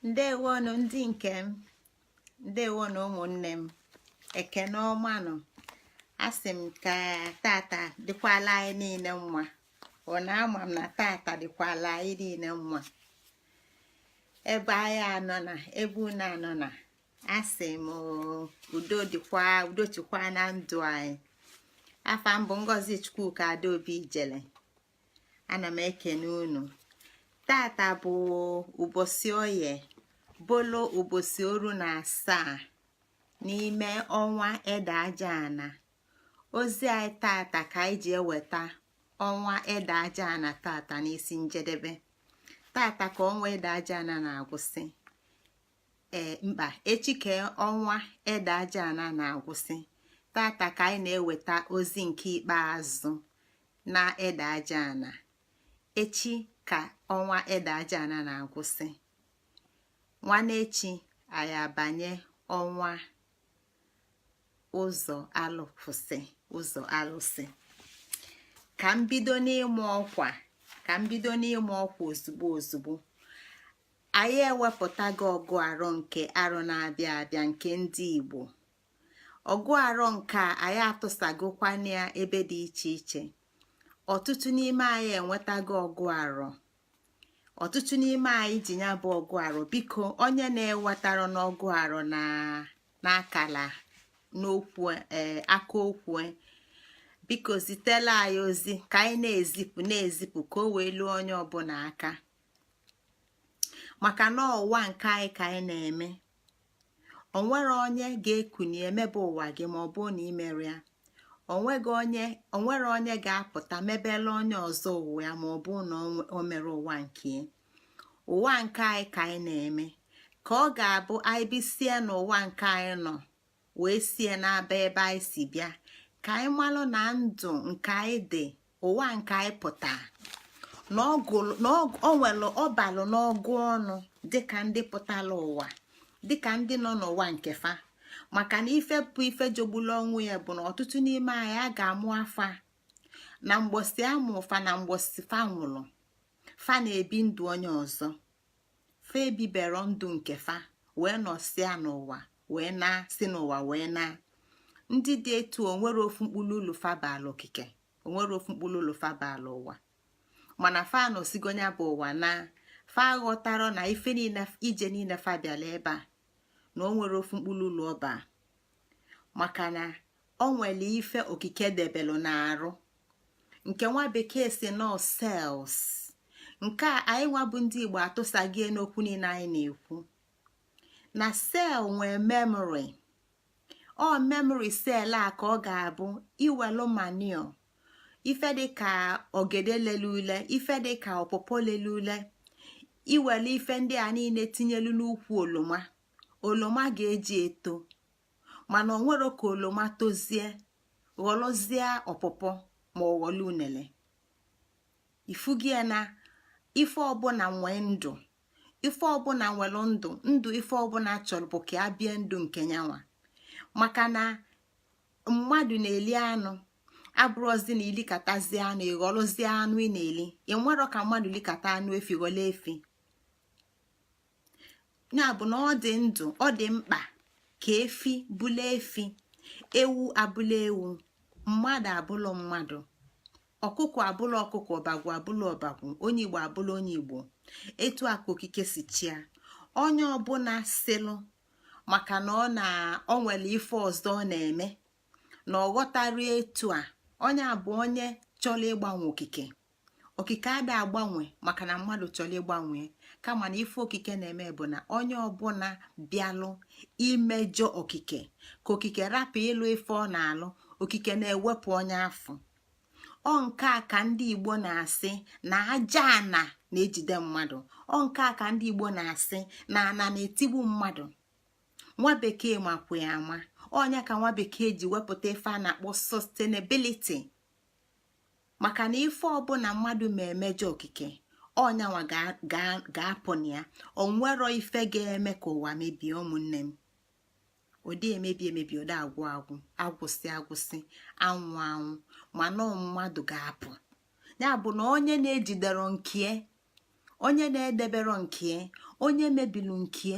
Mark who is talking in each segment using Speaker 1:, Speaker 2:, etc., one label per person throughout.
Speaker 1: Ndewonụ, ndị nke m. Ndewonụ, ụmụnne m. Ekene ọmanụ. Asị m ka tata dịkwala anyị niile mma. Ọ na-ama m na tata dịkwala anyị niile mma, ebe anyị anọ na ebe unu anọ na. Asị m udo dịkwa, udo chịkwa na ndụ anyị. Afa mbụ, Ngozi Chukwuka Adaobi Ijele. Ana m ekene unu. Tata bụ ụbọchị Oye, bụlụ ụbọchị 17 n'ime ọnwa Ede Aja Ana. Ozi anyị tata ka anyị ji eweta ọnwa Ede Aja Ana tata n'isi njedebe. Tata ka ọnwa Ede Aja Ana na-agwụsị. Ee, mkpa echi ka ọnwa Ede Aja Ana na-agwụsị. Tata ka anyị na-eweta ozi nke ikpeazụ na Ede Aja Ana. Echi ka ọnwa Ede Aja Ana na-agwụsị. Nwanne echi, anyị abanye ọnwa ụzọ alụkwụsị, ụzọ alụsị. Ka m bido n'ịmụ ọkwa, ka m bido n'ịmụ ọkwa ozugbo ozugbo. Anyị ewepụtago ọgụ arọ nke arọ na-abịa abịa nke ndị Igbo. Ọgụ arọ nke a, anyị atụsagokwana ya ebe dị iche iche. Ọtụtụ n'ime anyị enwetago ọgụ arọ. Ọtụtụ n'ime anyị ji ya bụ ọgụ arọ. Biko, onye na-ewetara n'ọgụ arọ na n'akala n'okwu, ee, aka okwu, biko zitela anyị ozi ka anyị na-ezipụ na-ezipụ ka o wee luo onye ọbụla aka, maka na ụwa nke anyị ka anyị na-eme. Onwere onye ga-ekuni emebe ụwa gị ma ọ bụ na imere ya. Onweghị onye, onwere onye ga-apụta mebela onye ọzọ ụwa ya ma ọ bụ na o mere ụwa nke ụwa nke anyị ka anyị na-eme, ka ọ ga-abụ anyị bisie n'ụwa nke anyị nọ wee sie n'aba ebe anyị si bịa, ka anyị malụ na ndụ nke anyị dị, ụwa nke anyị pụta na o nwere ọbalụ n'ọgụ ọnụ, dịka ndị pụtara ụwa, dịka ndị nọ n'ụwa nke fa. Maka na ife bụ ife jogbulu ọnwụ ya bụ na ọtụtụ n'ime anyị a ga-amụ afa na mgbosi amụ fa na mgbosi fa nwụrụ, fa na-ebi ndụ onye ọzọ. Fa ebibero ndụ nke fa wee nọsịa n'ụwa wee na si n'ụwa wee na. Ndị dị etu, onwere ofu mkpụrụ ụlọ fa baala okike, onwere ofu mkpụrụ ụlọ fa baala ụwa, mana fa nọsigo ya bụ ụwa na fa ghọtara na ife niile, ije niile fa bịala ebe a, na o nwere ofu mkpụrụ ụlọ ọba, maka na o nwere ife okike debelụ na-arụ nke nwa bekee si nọ cells. Nke a anyị nwa bụ ndị Igbo atụsaghị n'okwu niile anyị na-ekwu na cell nwee memory. Ọ memory cell a ka ọ ga-abụ iwelu manure, ife dịka ogede lele ule, ife dịka ọpụpọ lele ule, iwelu ife ndị a niile tinyelu n'ukwu oloma, oloma ga-eji eto. Mana onwero ka oloma tozie ghọrọzie ọpụpọ ma ọ ghọlụ unele. Ifugie na ife ọbụla nwee ndụ, ife ọbụla nwere ndụ. Ndụ ife ọbụla chọrọ bụ ka a bie ndụ nke nyanwa, maka na mmadụ na-eli anụ abụrụzi na ilikatazie anụ, ịghọrọzie anụ ị na-eli. Ị nwero ka mmadụ likata anụ efi ghọrọ efi. Ya bụ na ọ dị ndụ, ọ dị mkpa ka efi bụla efi, ewu abụla ewu, mmadụ abụlụ mmadụ, ọkụkọ abụla ọkụkọ, ọbagwụ abụla ọbagwụ, onye Igbo abụla onye Igbo. Etu a ka okike si chia. Onye ọbụla silụ maka na ọ na ọ nwere ife ọzọ ọ na-eme na ọ ghọtara etu a, onye a bụ onye chọrọ ịgbanwe okike. Okike ada agbanwe maka na mmadụ chọrọ ịgbanwe, kama na ife okike na-eme bụ na onye ọbụla bịalụ imejọ okike, ka okike rapụ ịlụ ife ọ na-alụ, okike na-ewepụ onye afọ. Ọ nke a ka ndị Igbo na-asị na aja ana na-ejide mmadụ. Ọ nke a ka ndị Igbo na-asị na ana na-etigbu mmadụ. Nwa bekee makwa ya ama. Ọnya ka nwa bekee ji wepụta ife a na-akpọ sustainability, maka na ife ọbụla mmadụ ma emejọ okike, ọnyanwa ga-apụ na ya. Onwero ife ga-eme ka ụwa mebie. Ụmụnne m, ụdị emebi emebi, ụdị agwụ agwụ, agwụsị agwụsị, anwụ anwụ, mana mmadụ ga-apụ. Ya bụ na onye na-ejidero nkie, onye na-edebero nkie, Onye mebilu nke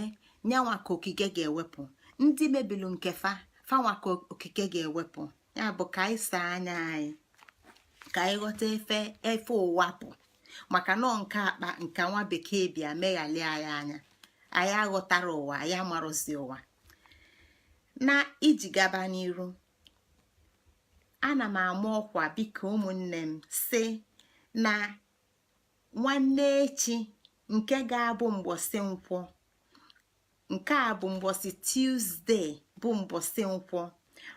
Speaker 1: nyanwa ka okike ga-ewepụ. Ndị mebilu nke fa, fanwa ka okike ga-ewepụ. Ya bụ, ka anyị saa anya anyị, ka anyị ghọta efe efe ụwa bụ, maka nọọ nke akpa nke nwa bekee bịa meghalie anyị anya, anyị aghọtara ụwa, anyị amarụzi ụwa. Na iji gaba n'iru, ana m ama ọkwa, biko ụmụnne m, si na nwanne echi nke ga-abụ mgbọsị nkwọ, nke a bụ mgbọsị Tuesday, bụ mgbọsị nkwọ.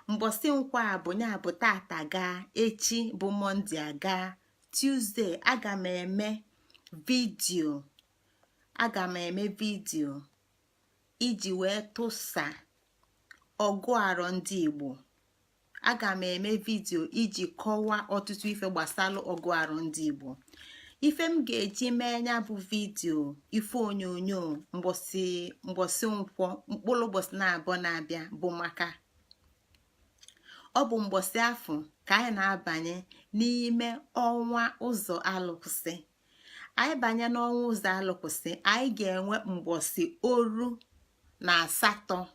Speaker 1: Mgbọsị nkwọ a bụ ya bụ tata gaa, echi bụ Monday, aga Tuesday, aga m eme video. Aga m eme video iji wee tụsa ọgụ arọ ndị Igbo. Aga m eme video iji kọwaa ọtụtụ ife gbasara ọgụ arọ ndị Igbo. Ife m ga-eji mee ya bụ video, ife onyonyo, mgbọsị mgbọsị nkwọ, mkpụrụ ụbọchị na-abụọ na-abịa, bụ maka ọ bụ mgbọsị afọ ka anyị na-abanye n'ime ọnwa ụzọ alụkwụsị. Anyị banye n'ọnwa ụzọ alụkwụsị, anyị ga-enwe mgbọsị 18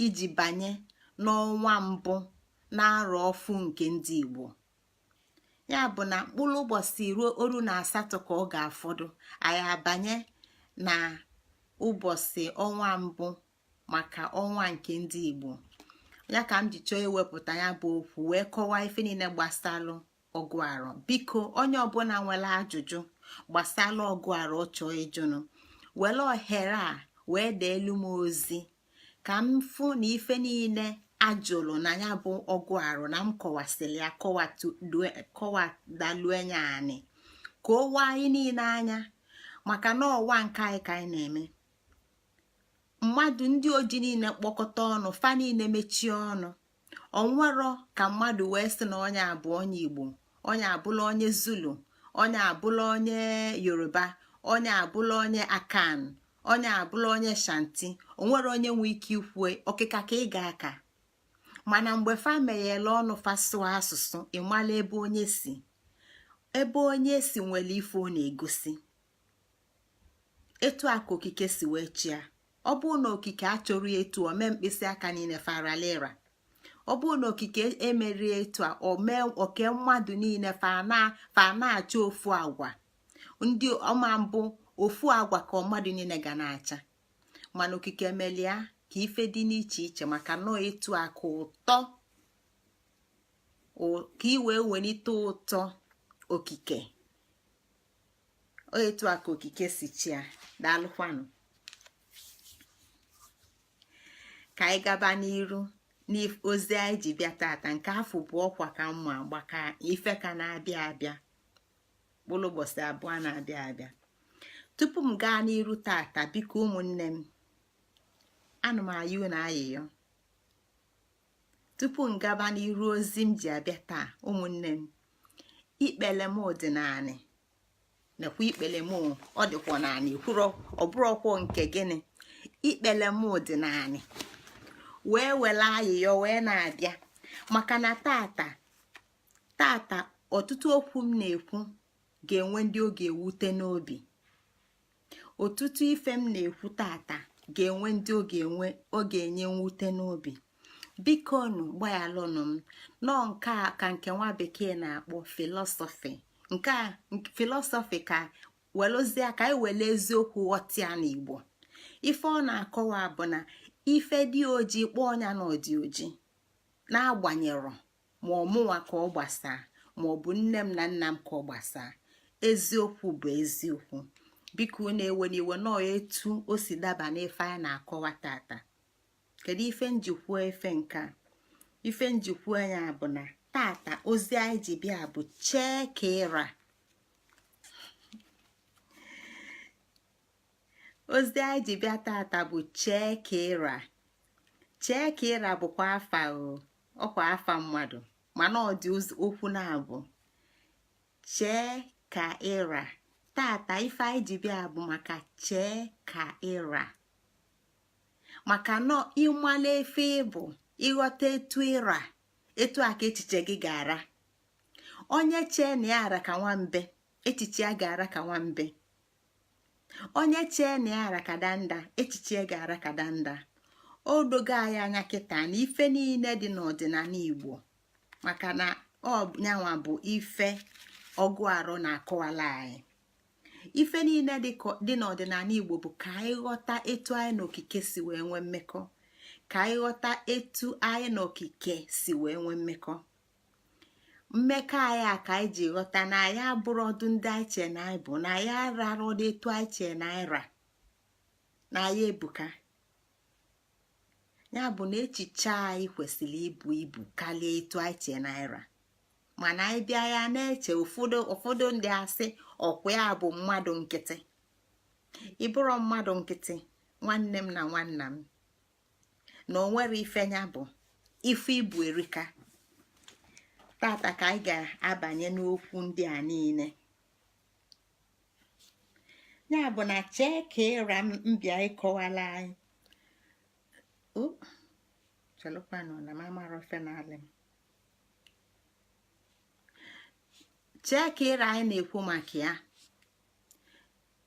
Speaker 1: iji banye n'ọnwa mbụ na-arọ ọfụ nke ndị Igbo. Ya bụ na mkpụrụ ụbọchị ruo 18 ka ọ ga-afọdụ anyị abanye na ụbọchị ọnwa mbụ maka ọnwa nke ndị Igbo. Ya ka m ji chọọ iwepụta ya bụ okwu wee kọwaa ife niile gbasalụ ọgụ arọ. Biko, onye ọbụla nwere ajụjụ gbasara ọgụ arọ ọ chọọ ịjụnụ, were ohere a wee deelu m ozi ka m fụ na ife niile ajụlụ na ya bụ ọgụ arụ na m kọwasịrị ya, kọwadalue ya anị ka o waa anyị niile anya, maka na ọwa nke anyị ka anyị na-eme. Mmadụ ndị oji niile kpọkọta ọnụ, fa niile mechie ọnụ, onwero ka mmadụ wee sị na onye abụ onye Igbo, onye abụla onye Zulu, onye abụla onye Yoruba, onye abụla onye Akan, onye abụla onye Shanti. Onwere onye nwe ike ikwu ọkịka ka ị ga-aka. Mana mgbe fa meghela ọnụ, fa sụọ asụsụ, ịmala ebe onye si. Ebe onye si nwere ife ọ na-egosi. Etu a ka okike si wee chịa. Ọ bụrụ na okike achọrọ etu o mee, mkpịsị aka niile faralera. Ọ bụrụ na okike emerie etu a, o mee oke mmadụ niile fa na-acha ofu agwa, ndị ọma mbụ ofu agwa ka mmadụ niile ga na-acha. Mana okike melia ka ife dị n'iche iche, maka nọọ etu a ka ụtọ ka ị wee welite ụtọ okike. Etu a ka okike si chia. Daalụkwanụ. Ka anyị gaba n'iru n'ozi anyị ji bịa tata. Nke afọ bụ ọkwa ka mma gbaka ife ka na-abịa abịa, mkpụrụ ụbọchị 2 na-abịa abịa. Tupu m gaa n'iru tata, biko ụmụnne m, ana m ayọ unu ayịyọ. Tupu m gaba n'iru ozi m ji abịa taa, ụmụnne m, ikpele m dị naanị nekwa ikpele m, ọ dịkwa naanị kwuru, ọ bụrụkwọ nke gịnị. Ikpele m dị naanị wee were ayịyọ wee na-abịa, maka na tata tata ọtụtụ okwu m na-ekwu ga-enwe ndị ọ ga-ewute n'obi. Ọtụtụ ife m na-ekwu tata ga-enwe ndị ọ ga-enwe, ọ ga-enye mwute n'obi. Biko nụ, gbaghalụnụ m. Nọọ nke a ka nke nwa bekee na-akpọ philosophy. Nke a philosophy, ka welụzie ka anyị wele eziokwu ghọta ya n'Igbo. Ife ọ na-akọwa bụ na ife dị ojii, kpọọ ọnya na ọdị oji, na-agbanyerọ ma ọmụnwa ka ọ gbasaa, ma ọ bụ nne m na nna m ka ọ gbasaa. Eziokwu bụ eziokwu. Biko unu ewe n'iwe, nọọ etu o si daba n'ife anyị na-akọwa tata. Kedu ife njikwuo ife nke a? Ife njikwuo ya bụ na tata ozi anyị ji bịa bụ chee ka ịra. Ozi anyị ji bịa tata bụ chee ka ịra. Chee ka ịra bụkwa afa o, ọkwa afa mmadụ, mana ọ dị okwu na-abụ chee ka ịra. Tata ife anyị ji bịa bụ maka chee ka ịra, maka nọ ịmala efe ịbụ, ịghọta etu ịra, etu a ka echiche gị ga-ara. Onye chee na ya ara ka nwambe, echiche ya ga-ara ka nwambe. Onye chee na ya arakadanda, echiche ga-arakadanda. O dogo anyị anya kịta na ife niile dị n'ọdịnala Igbo, maka na ọ nyanwa bụ ife ọgụ arụ na-akọwala anyị. Ife niile dị n'ọdịnala Igbo bụ ka anyị ghọta etu anyị na okike si wee nwee mmekọ, ka anyị ghọta etu anyị na okike si wee nwee mmekọ. Mmekọ anyị a ka anyị ji ghọta na anyị abụrụ ọdụ ndị anyị chee na anyị bụ, na anyị arara ọdụ etu anyị chee na anyị ra, na anyị ebuka. Ya bụ na echiche anyị kwesịrị ibu ibu karịa etu anyị chee na anyị ra. Mana anyị bịa ya na-eche, ụfọdụ ndị asị ọkwa ya bụ mmadụ nkịtị. Ịbụrụ mmadụ nkịtị, nwanne m na nwanna m, na o nwere ife ya bụ ife ibu erika. Tata ka anyị ga-abanye n'okwu ndị a niile. Ya bụ na chee ka ịra mbịa ịkọwala anyị. Chelụkwanụ na m amara ofe n'alị m. Chee ka ịra anyị na-ekwu maka ya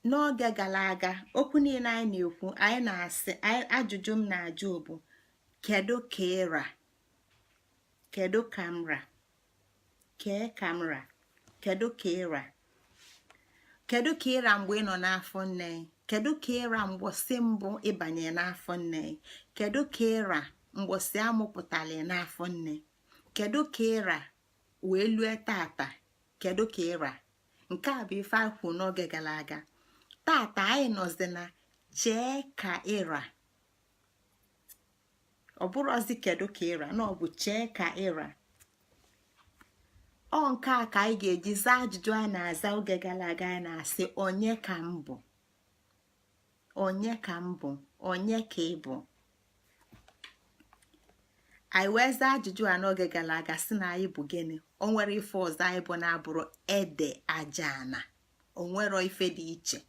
Speaker 1: n'oge gara aga, okwu niile anyị na-ekwu, anyị na-asị, ajụjụ m na-ajụ bụ, kedu ka ịra? Kedu ka m ra? Kee ka m ra? Kedu ka ịra? Kedu ka ịra mgbe ị nọ n'afọ nne? Kedu ka ịra mgbọsị mbụ ịbanye n'afọ nne? Kedu ka ịra mgbọsị amụpụtara n'afọ nne? Kedu ka ịra wee lue tata? Kedu ka ịra? Nke a bụ ife anyị kwuru n'oge gara aga. Tata anyị nọzi na chee ka ịra. Ọ bụrụzi kedu ka ịra, na ọ bụ chee ka ịra. Ọ nke a ka anyị ga-eji zaa ajụjụ a na-aza oge gara aga. Anyị na-asị, onye ka m bụ? Onye ka m bụ? Onye ka ị bụ? Anyị wee zaa ajụjụ a n'oge gara aga, sị na anyị bụ gịnị? O nwere ife ọzọ anyị bụ na-abụrụ ede aja ana. O nwero ife dị iche.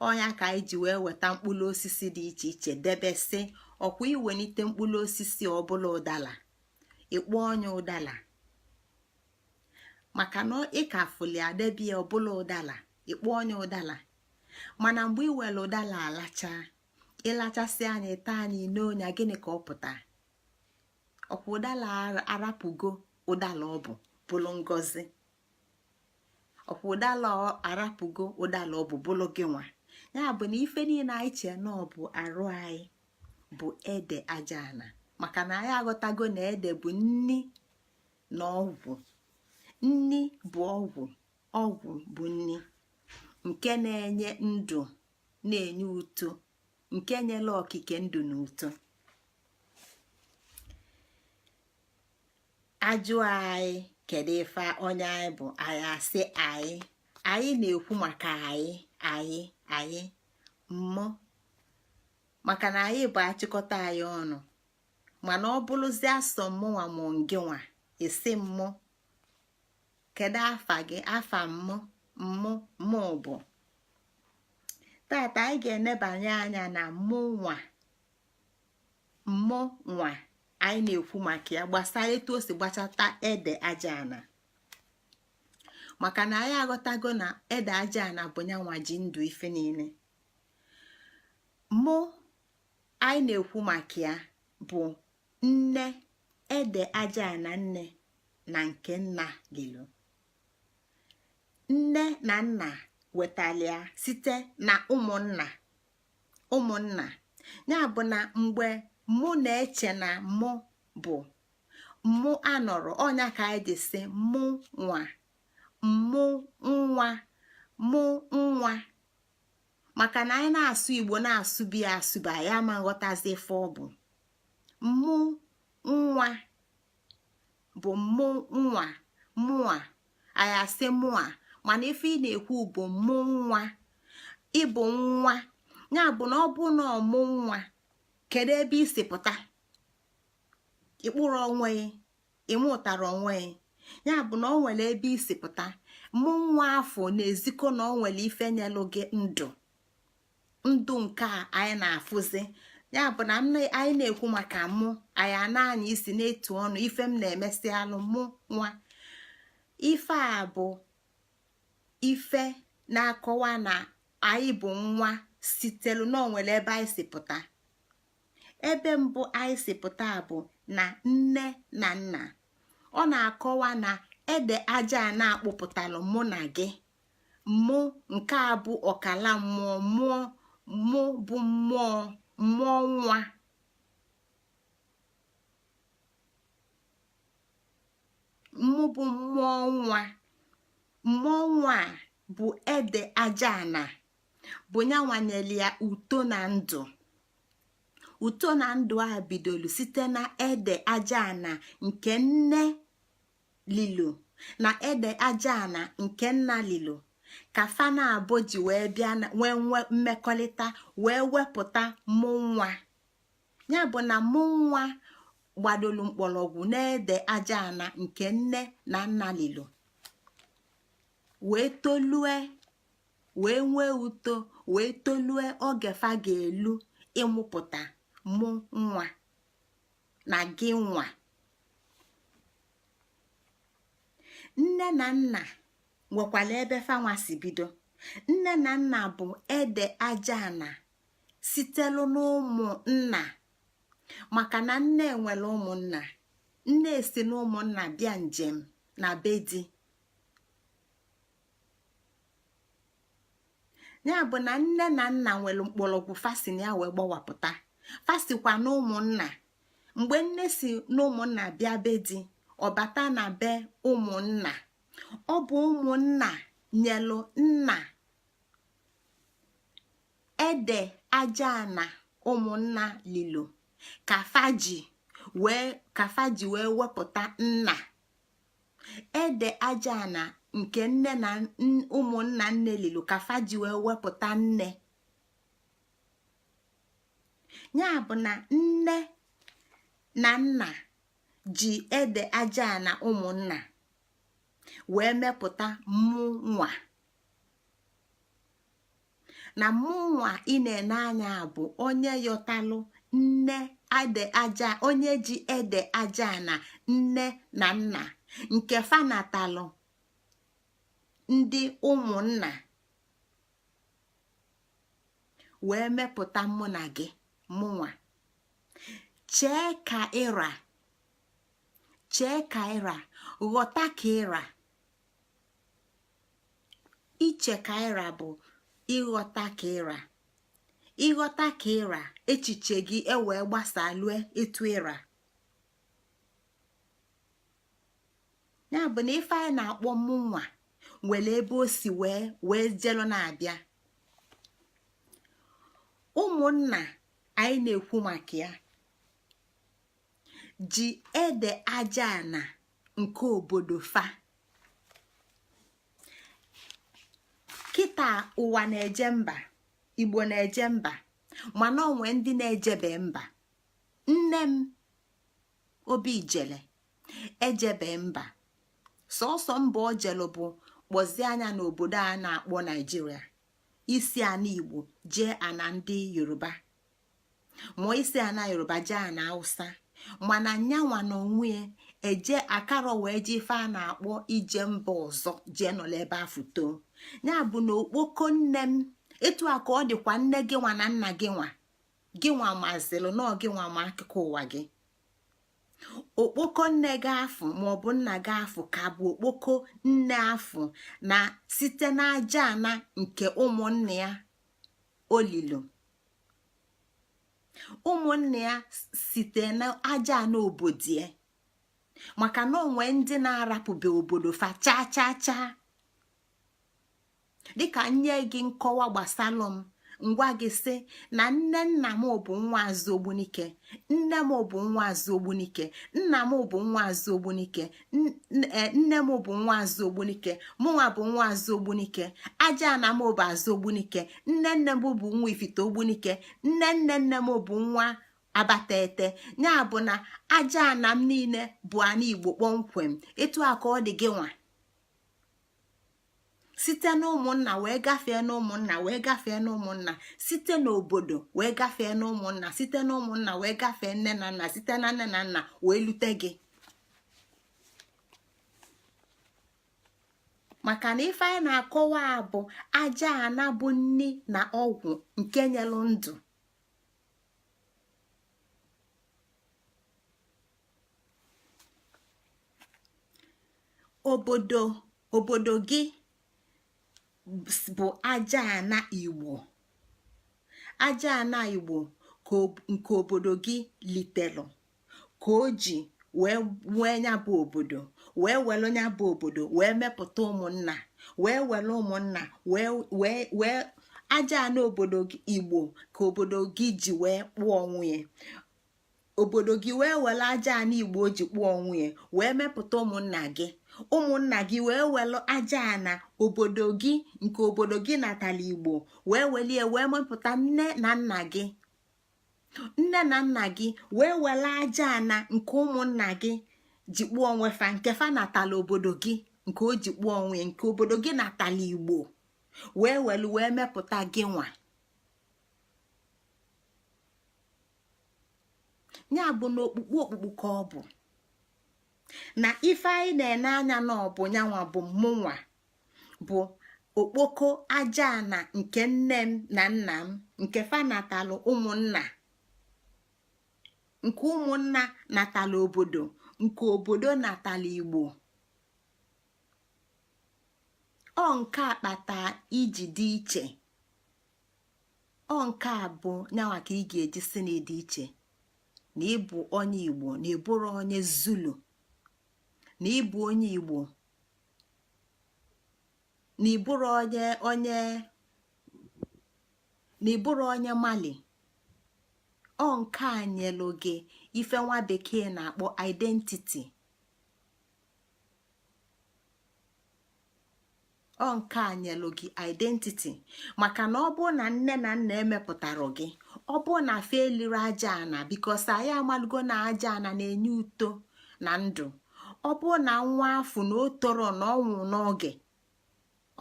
Speaker 1: Ọnya ka anyị ji wee weta mkpụrụ osisi dị iche iche debesị. Ọkwa iwelite mkpụrụ osisi ọbụla ụdala, ịkpọ ọnya ụdala, maka na ịka fụli adebie ọbụla ụdala, ịkpọ ọnya ụdala. Mana mgbe iwere ụdala alacha, ịlachasị anya, ịta anya n'onya, gịnị ka ọ pụta? Ọkwa ụdala arapụgo ụdala ọ bụ bụlụ ngozi. Ọkwa ụdala arapụgo ụdala ọ bụ bụlụ gị nwa. Ya bụ na ife niile anyị chee na ọ bụ arụ anyị bụ ede aja ana, maka na anyị aghọtago na ede bụ nni na ọgwụ. Nni bụ ọgwụ, ọgwụ bụ nni, nke na-enye ndụ, na-enye uto, nke nyela okike ndụ na uto. Ajụ anyị kedu ife onye anyị bụ, anyị asị anyị. Anyị na-ekwu maka anyị, anyị, anyị, mmụ, maka na anyị bụ achịkọta anyị ọnụ. Mana ọ bụrụzie asọ mmụnwa mụ ngị nwa, esi mmụ kedu afa gị? Afa mmụ, mmụ, mụ bụ. Tata anyị ga-enebanye anya na mụ nwa, mmụ nwa anyị na-ekwu maka ya gbasara etu o si gbachata ede aja ana, maka na anyị aghọtago na ede aja ana bụ nyanwa ji ndụ ife niile. Mụ anyị na-ekwu maka ya bụ nne ede aja ana, nne na nke nna lilu. Nne na nna wetalia site na ụmụnna, ụmụnna. Ya bụ na mgbe mụ na-eche na mụ bụ mụ anọrọ ọnya, ka anyị ji sị mụ nwa, mụ nwa, mụ nwa, maka na anyị na-asụ Igbo na-asụbi ya asụba, anyị ama nghọtazi ife ọ bụ. Mụ nwa bụ mụ nwa, mụa, anyị asị mụa, mana ife ị na-ekwu bụ mụ nwa, ịbụ nwa. Ya bụ na ọ bụ na ọmụ nwa, kedu ebe i si pụta? Ịkpụrụ onwe, ịmụtara onwe. Ya bụ na ọ nwere ebe i si pụta. Mụ nwa afọ na-ezikọ na ọ nwere ife nyelụ gị ndụ, ndụ nke a anyị na-afụzi. Ya bụ na anyị na-ekwu maka mụ, anyị a na-anya isi n'etu ọnụ ife m na-emesi alụ mụ nwa. Ife a bụ ife na-akọwa na Anyị bụ nwa sitelu na onwere ebe anyị si pụta. Ebe mbụ anyị si pụta bụ na nne na nna. Ọ na-akọwa na ede aja a na-akpụpụtalụ mụ na gị, mụ nke a bụ ọkala mmụọ, mmụọ mụ bụ mmụọ, mmụọ nwa. Mụ bụ mmụọ nwa. Mmụọ nwa a bụ ede aja ana bụ nyanwa nyelu ya uto na ndụ. Uto na ndụ a bidolu site na ede aja ana nke nne lilu na ede aja ana nke nna lilu, ka fa naabọ ji wee bịa nwee mmekọrịta wee wepụta mụ nwa. Ya bụ na mụ nwa gbadolu mkpọrọgwụ n'ede aja ana nke nne na nna lilu wee tolue, wee nwee uto, wee tolue oge fa ga-elu ịmụpụta mụ nwa na gị nwa. Nne na nna nwekwara ebe fanwa si bido. Nne na nna bụ ede aja ana sitelu n'ụmụnna, maka na nne nwere ụmụnna. Nne si n'ụmụnna bịa njem na be di. Ya bụ na nne na nna nwere mkpọrọgwụ fa si na ya wee gbawapụta. Fa sikwa na ụmụnna. Mgbe nne si n'ụmụnna bịa be di, ọ bata na be ụmụnna. Ọ bụ ụmụnna nyelụ nna ede aja ana ụmụnna lilo ka fa ji wee wepụta nna. Ede aja ana nke nne na ụmụnna nne lilo ka fa ji wee wepụta nne. Ya bụ na nne na nna ji ede aja ana ụmụnna wee mepụta mụ nwa. Na mụnwa ị na-ene anya bụ onye yọtalụ nne ede aja, onye ji ede aja na nne na nna nke fa natalụ ndị ụmụnna wee mepụta mụ na gị, mụnwa. Chee ka ịra, chee ka ịra, ghọta ka ịra. Iche ka ịra bụ ịghọta ka ịra. Ịghọta ka ịra, echiche gị ewee gbasalue etu ịra. Ya bụ na ife anyị na-akpọ mụnwa nwere ebe o si wee jelu na-abịa. Ụmụnna anyị na-ekwu maka ya ji ede aja ana nke obodo fa. Kịta ụwa na-eje mba, Igbo na-eje mba, mana onwe ndị na-ejebe mba. Nne m Obi Ijele ejebe mba. Sọsọ mba o jelu bụ kpọzie anya n'obodo a na-akpọ Naijiria, isi ana Igbo jee ana ndị Yoruba, ma isi ana Yoruba jee ana Hausa. Mana nyanwa na onwe ya eje akara wee jee ife a na-akpọ ije mba ọzọ, jee nọrọ ebe afụ too. Ya bụ na okpoko nne m etu a ka ọ dịkwa nne gị nwa na nna gị nwa, gị nwa mazịlụ na gị nwa ma akụkọ ụwa gị. Okpoko nne gị afụ maọbụ nna gị afụ ka bụ okpoko nne afụ na site n'aja ana nke ụmụnne ya olilo. Ụmụnne ya site n'aja ana obodo ya, maka na onwe ndị na-arapụbe obodo fa chaa chaa chaa. Dịka nye gị nkọwa gbasalụ m, ngwa gị sị na nne nna m bụ nwa azụ Ogbunike, nne m bụ nwa azụ Ogbunike, nna m bụ nwa azụ Ogbunike, nne m bụ nwa azụ Ogbunike, mụnwa bụ nwa azụ Ogbunike, aja ana m bụ azụ Ogbunike, nne nne m bụ nwa Ifite Ogbunike, nne nne nne m bụ nwa Abatete. Ya bụ na aja ana m niile bụ ana Igbo kpọmkwem. Etu a ka ọ dị gị nwa, site n'ụmụnna wee gafee n'ụmụnna wee gafee n'ụmụnna, site n'obodo wee gafee n'ụmụnna, site n'ụmụnna wee gafee nne na nna, site na nne na nna wee lute gị. Maka na ife anyị na-akọwa bụ aja ana bụ nni na ọgwụ nke nyelụ ndụ. Obodo gị bụ aja ana Igbo, aja ana Igbo nke obodo gị litelụ ka o ji wee nwee nya bụ obodo, wee welu nya bụ obodo wee mepụta ụmụnna, wee welu ụmụnna wee wee wee aja ana obodo Igbo ka obodo gị ji wee kpụọ onwe. Obodo gị wee were aja ana Igbo o ji kpụọ onwe wee mepụta ụmụnna gị, ụmụnna gị wee were aja ana obodo gị nke obodo gị natala Igbo wee welie wee mepụta nne na nna gị, nne na nna gị wee were aja ana nke ụmụnna gị ji kpụọ onwe fa, nke fa natala obodo gị nke o ji kpụọ onwe, nke obodo gị natala Igbo wee welu wee mepụta gị nwa. Ya bụ na okpukpu okpukpu ka ọ bụ na ife anyị na-ene anya na ọ bụ nyanwa bụ mụnwa bụ okpoko aja ana nke nne m na nna m nke fa natalụ ụmụnna, nke ụmụnna natalụ obodo, nke obodo natalụ Igbo. Ọ nke a kpata iji dị iche. Ọ nke a bụ nyanwa ka ị ga-eji si na ịdị iche, na ịbụ onye Igbo, na ịbụrụ onye Zulu, na ịbụ onye Igbo, na ịbụrụ onye onye na ịbụrụ onye Mali. Ọ nke a nyelụ gị ife nwa bekee na-akpọ identity. Ọ nke a nyelụ gị identity, maka na ọ bụ na nne na nna emepụtara gị, ọ bụ na fa eliri aja ana, because anyị amalụgo na aja ana na-enye uto na ndụ. Ọ bụ na nwa afụ na o toro na ọ nwụ n'oge,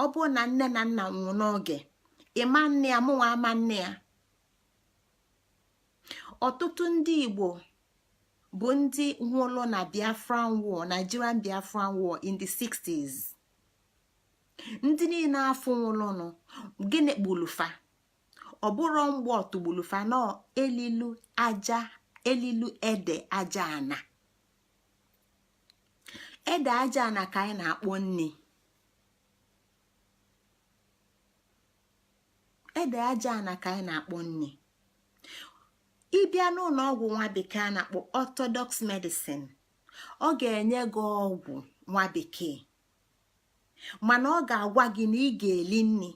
Speaker 1: ọ bụ na nne na nna nwụ n'oge, ịma nne ya, mụnwa ama nne ya. Ọtụtụ ndị Igbo bụ ndị nwụrụ na Biafran War, Nigerian Biafran War in the 60s. Ndị niile afụ nwụrụnụ, gịnị gbulufa? Ọ bụrụ mgbe ọtụgbulufa nọ elilu aja, elilu ede aja ana, ede aja ana ka anyị na-akpọ nni. Ede aja ana ka anyị na-akpọ nni. Ịbịa n'ụlọ ọgwụ nwa bekee a na-akpọ orthodox medicine, ọ ga-enye gị ọgwụ nwa bekee, mana ọ ga-agwa gị na ị ga-eli nni.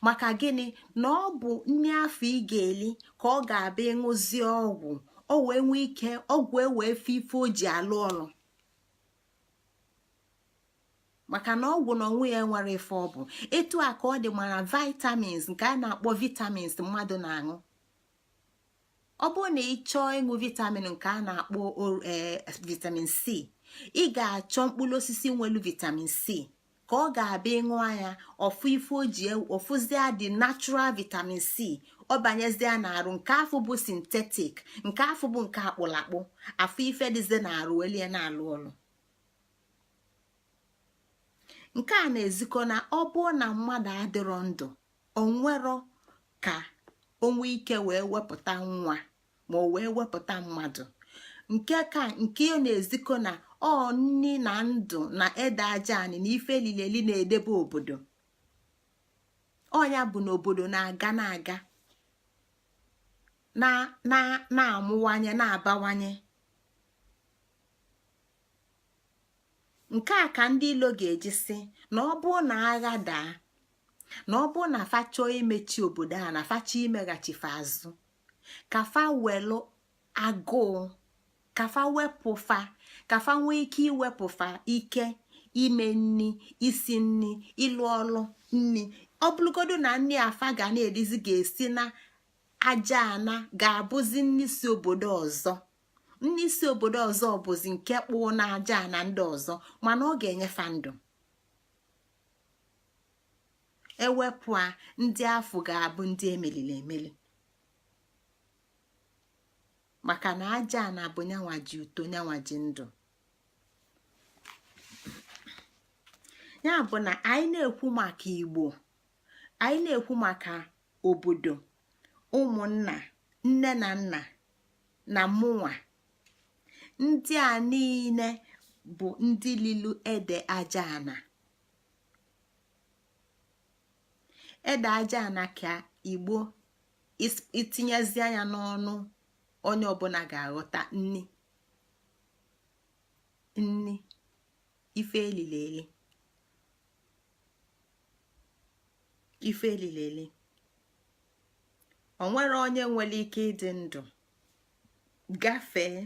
Speaker 1: Maka gịnị? Na ọ bụ nni afụ ị ga-eli ka ọ ga-abịa ịṅụzie ọgwụ, o wee nwee ike ọgwụ ewee fe ife o ji alụ ọlụ. Maka na ọgwụ na onwe ya nwere ife ọ bụ. Etu a ka ọ dị mara vitamins nke a na-akpọ vitamins mmadụ na-aṅụ. Ọ bụrụ na ị chọọ ịṅụ vitamin nke a na-akpọ vitamin C, ị ga-achọ mkpụrụ osisi nwelu vitamin C ka ọ ga-abịa ịṅụ anya ọfụ ife o ji ọfụzia dị natural vitamin C, ọ banyezie na-arụ. Nke afụ bụ synthetic, nke afụ bụ nke akpụlakpụ afụ ife dịzi na-arụ welie na-alụ ọlụ. Nke a na-ezikọ na ọ bụ na mmadụ adịrọ ndụ, onwero ka onwe ike wee wepụta nwa ma o wee wepụta mmadụ. Nke ka nke ọ na-ezikọ na ọ nni na ndụ na ede aja anị na ife elileli na-edebe obodo. Ọnya bụ na obodo na-aga na-aga na na na-amụwanye na-abawanye. Nke a ka ndị ilo ga-eji sị na ọ bụ na agha daa, na ọ bụ na fa chọọ imechi obodo a, na fa chọọ imeghachife azụ, ka fa welụ agụụ, ka fa wepụ fa, ka fa nwee ike iwepụ fa ike ime nni, isi nni, ịlụ ọlụ nni. Ọ bụrụgodo na nni afa ga na-edizi ga-esi na aja ana, ga-abụzi nni si obodo ọzọ. Nni si obodo ọzọ bụzi nke kpụụ na aja na ndị ọzọ, mana ọ ga-enyefa ndụ. Ewepụ a, ndị afụ ga-abụ ndị emeliri emeli, maka na aja na bụ nyanwa ji uto, nyanwa ji ndụ. Ya bụ na anyị na-ekwu maka Igbo, anyị na-ekwu maka obodo, ụmụnna, nne na nna na mụnwa. Ndị a niile bụ ndị lilu ede aja ana. Ede aja ana ka Igbo itinyezi anya n'ọnụ, onye ọbụla ga-aghọta nni, nni ife elili eli, ife elili eli. O nwere onye nwere ike ịdị ndụ gafee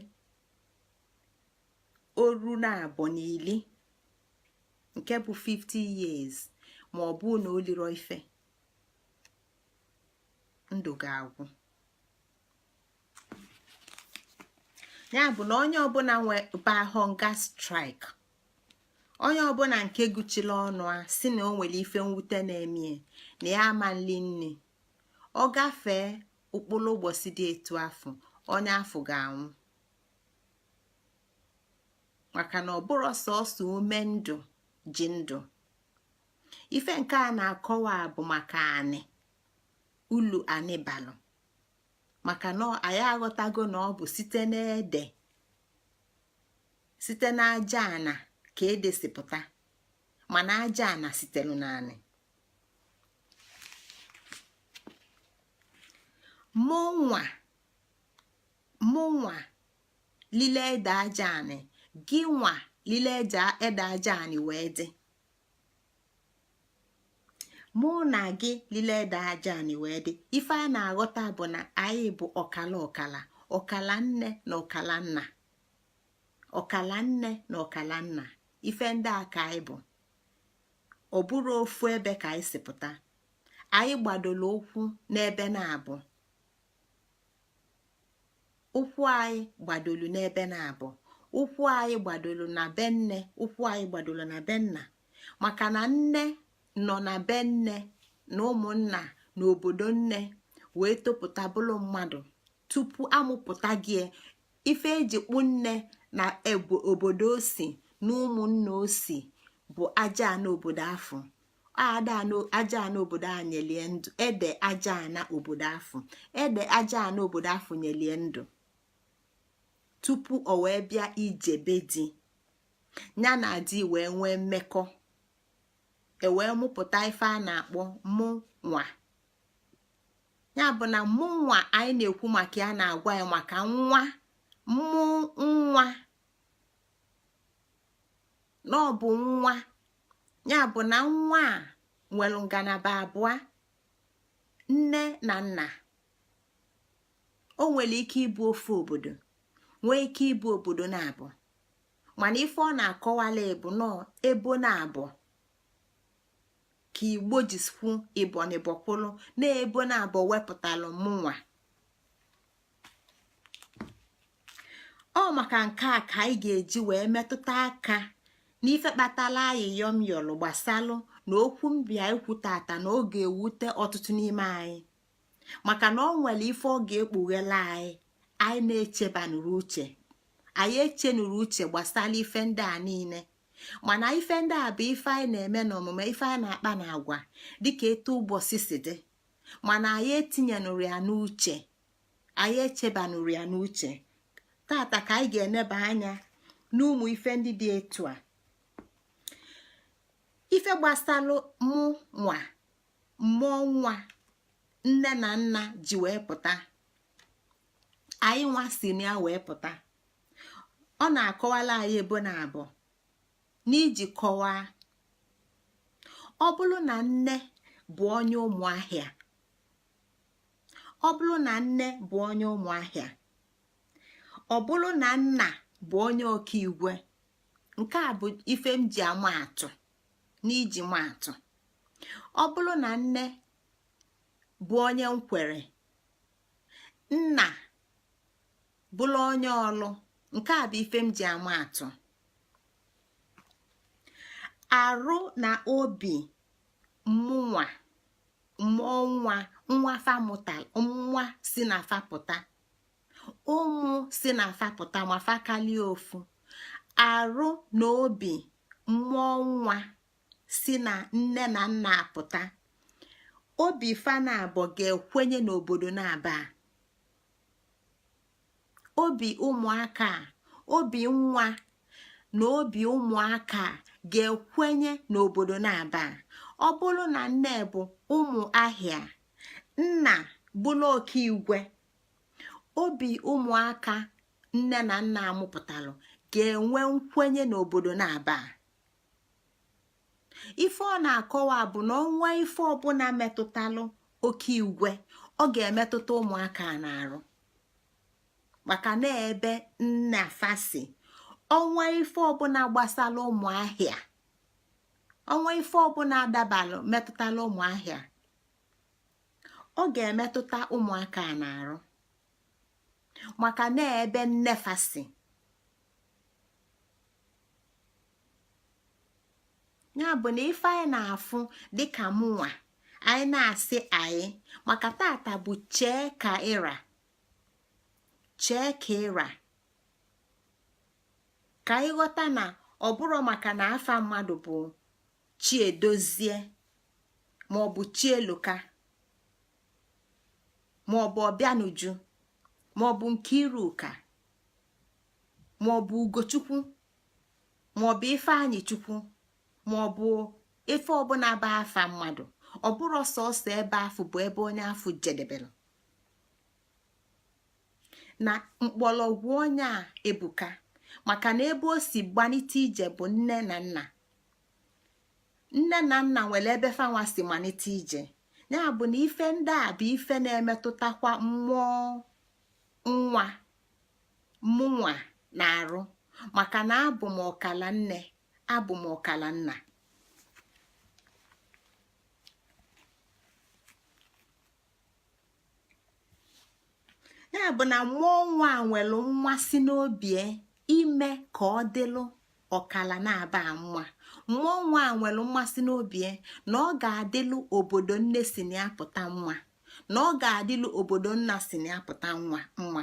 Speaker 1: oru na abụọ na ili, nke bụ 50 years, ma ọ bụ na o liro ife, ndụ ga-agwụ. Ya bụ na onye ọbụla nwe ba hunger strike, onye ọbụla nke gụchiri ọnụ a sị na o nwere ife mwute na-eme na ya ama nli nni, ọ gafee ụkpụrụ ụbọchị dị etu afụ, onye afụ ga-anwụ, maka na ọ bụrụ sọsọ ume ndụ ji ndụ. Ife nke a na-akọwa bụ maka anị, ulu anị balụ, maka na anyị aghọtago na ọ bụ site n'ede, site n'aja ana ka ede si pụta, mana aja ana sitelu n'anị. Mụnwa lile ede aja anị, gị nwa lile ede aja anị wee dị, mụ na gị lile ede aja anị wee dị. Ife a na-aghọta bụ na anyị bụ ọkala ọkala, ọkala nne na ọkala nna, ọkala nne na ọkala nna. Ife ndị a ka anyị bụ. Ọ bụrụ ofu ebe ka anyị si pụta, anyị gbadoro ụkwụ n'ebe na-abụ, ụkwụ anyị gbadolu n'ebe na-abụ, ụkwụ anyị gbadolu na be nne, ụkwụ anyị gbadolu na be nna, maka na nne nọ na be nne na ụmụnna na obodo nne wee topụta bụrụ mmadụ tupu amụpụta gị. Ife eji kpụ nne na obodo osi na ụmụnna osi bụ aja ana obodo afụ. Aja ana obodo a nyelie ndụ, ede aja ana obodo afụ, ede aja ana obodo afụ nyelie ndụ tupu o wee bịa ije be di ya na di wee nwee mmekọ, e wee mụpụta ife a na-akpọ mụ nwa. Ya bụ na mụ nwa anyị na-ekwu maka ya na-agwa ya maka nwa, mụ nwa, na ọ bụ nwa. Ya bụ na nwa a nwere ngalaba abụọ, nne na nna. O nwere ike ịbụ ofu obodo, nwee ike ịbụ obodo na-abụ, mana ife ọ na-akọwala bụ nọọ ebo na-abụ ka Igbo jisikwu ịbọnịbọkwụlụ na ebo na-abụ wepụtalụ mụnwa. Ọ maka nke a ka anyị ga-eji wee metụta aka n'ife kpatala ayịyọ m yọlụ gbasalụ na okwu mbịa ikwu tata na ọ ga-ewute ọtụtụ n'ime anyị, maka na ọ nwere ife ọ ga-ekpughela anyị anyị na-echebanuru uche, anyị echenuru uche gbasara ife ndị a niile. Mana ife ndị a bụ ife anyị na-eme n'omume, ife anyị na-akpa na agwa dịka etu ụbọchị si dị, mana anyị etinyenuru ya n'uche, anyị echebanuru ya n'uche. Tata ka anyị ga-eneba anya n'ụmụ ife ndị dị etu a, ife gbasalụ mụ nwa, mmụọ nwa nne na nna ji wee pụta, anyị nwa si na ya wee pụta. Ọ na-akọwala anyị ebo na abụọ n'iji kọwaa, ọ bụrụ na nne bụ onye Ụmụahịa, ọ bụrụ na nne bụ onye Ụmụahịa, ọ bụrụ na nna bụ onye Ọkaigwe, nke a bụ ife m ji ama atụ n'iji ma atụ. Ọ bụrụ na nne bụ onye Nkwere, nna bụrụ onye Ọlụ, nke a bụ ife m ji ama atụ. Arụ na obi mụnwa, mmụọ nwa, nwa famụta, nwa si na fapụta, ụmụ si na fapụta, ma fa kalie ofu, arụ na obi mmụọ nwa si na nne na nna apụta, obi fa naabọ ga-ekwenye n'obodo naabọ a. Obi ụmụaka, obi nwa na obi ụmụaka ga-ekwenye n'obodo naabọ a. Ọ bụrụ na nne bụ Ụmụahịa, nna bụrụ Okigwe, obi ụmụaka nne na nna amụpụtalụ ga-enwe nkwenye n'obodo naabọ a. Ife ọ na-akọwa bụ na o nwee ife ọbụla metụtalụ Okigwe, ọ ga-emetụta ụmụaka na-arụ, maka na ebe nna fa si. O nwee ife ọbụla gbasara Ụmụahịa, o nwee ife ọbụla adabalụ metụtala Ụmụahịa, ọ ga-emetụta ụmụaka na-arụ, maka na ebe nne fa si. Ya bụ na ife anyị na-afụ dịka mụnwa anyị na-asị anyị maka tata bụ chee ka ịra, chee ka ịra, ka anyị ghọta na ọ bụrụ maka na afa mmadụ bụ Chiedozie maọbụ Chieloka maọbụ Ọbịanuju maọbụ Nkiruka maọbụ Ugochukwu maọbụ Ifeanyịchukwu maọbụ ife ọbụla bụ afa mmadụ, ọ bụrụ sọsọ ebe afụ bụ ebe onye afụ jedebere na mkpọrọgwụ onye a ebuka, maka na ebe o si gbanite ije bụ nne na nna. Nne na nna nwere ebe fanwa si malite ije. Ya bụ na ife ndị a bụ ife na-emetụtakwa mmụọ nwa mụnwa na-arụ, maka na abụ m ọkala nne, abụ m ọkala nna. Ya bụ na mmụọ nwa nwere mmasị n'obi ime ka ọ dịlụ ọkala naabọ mma. Mmụọ nwa nwere mmasị n'obi na ọ ga-adịlụ obodo nne si na ya pụta mma, na ọ ga-adịlụ obodo nna si na ya pụta nwa mma,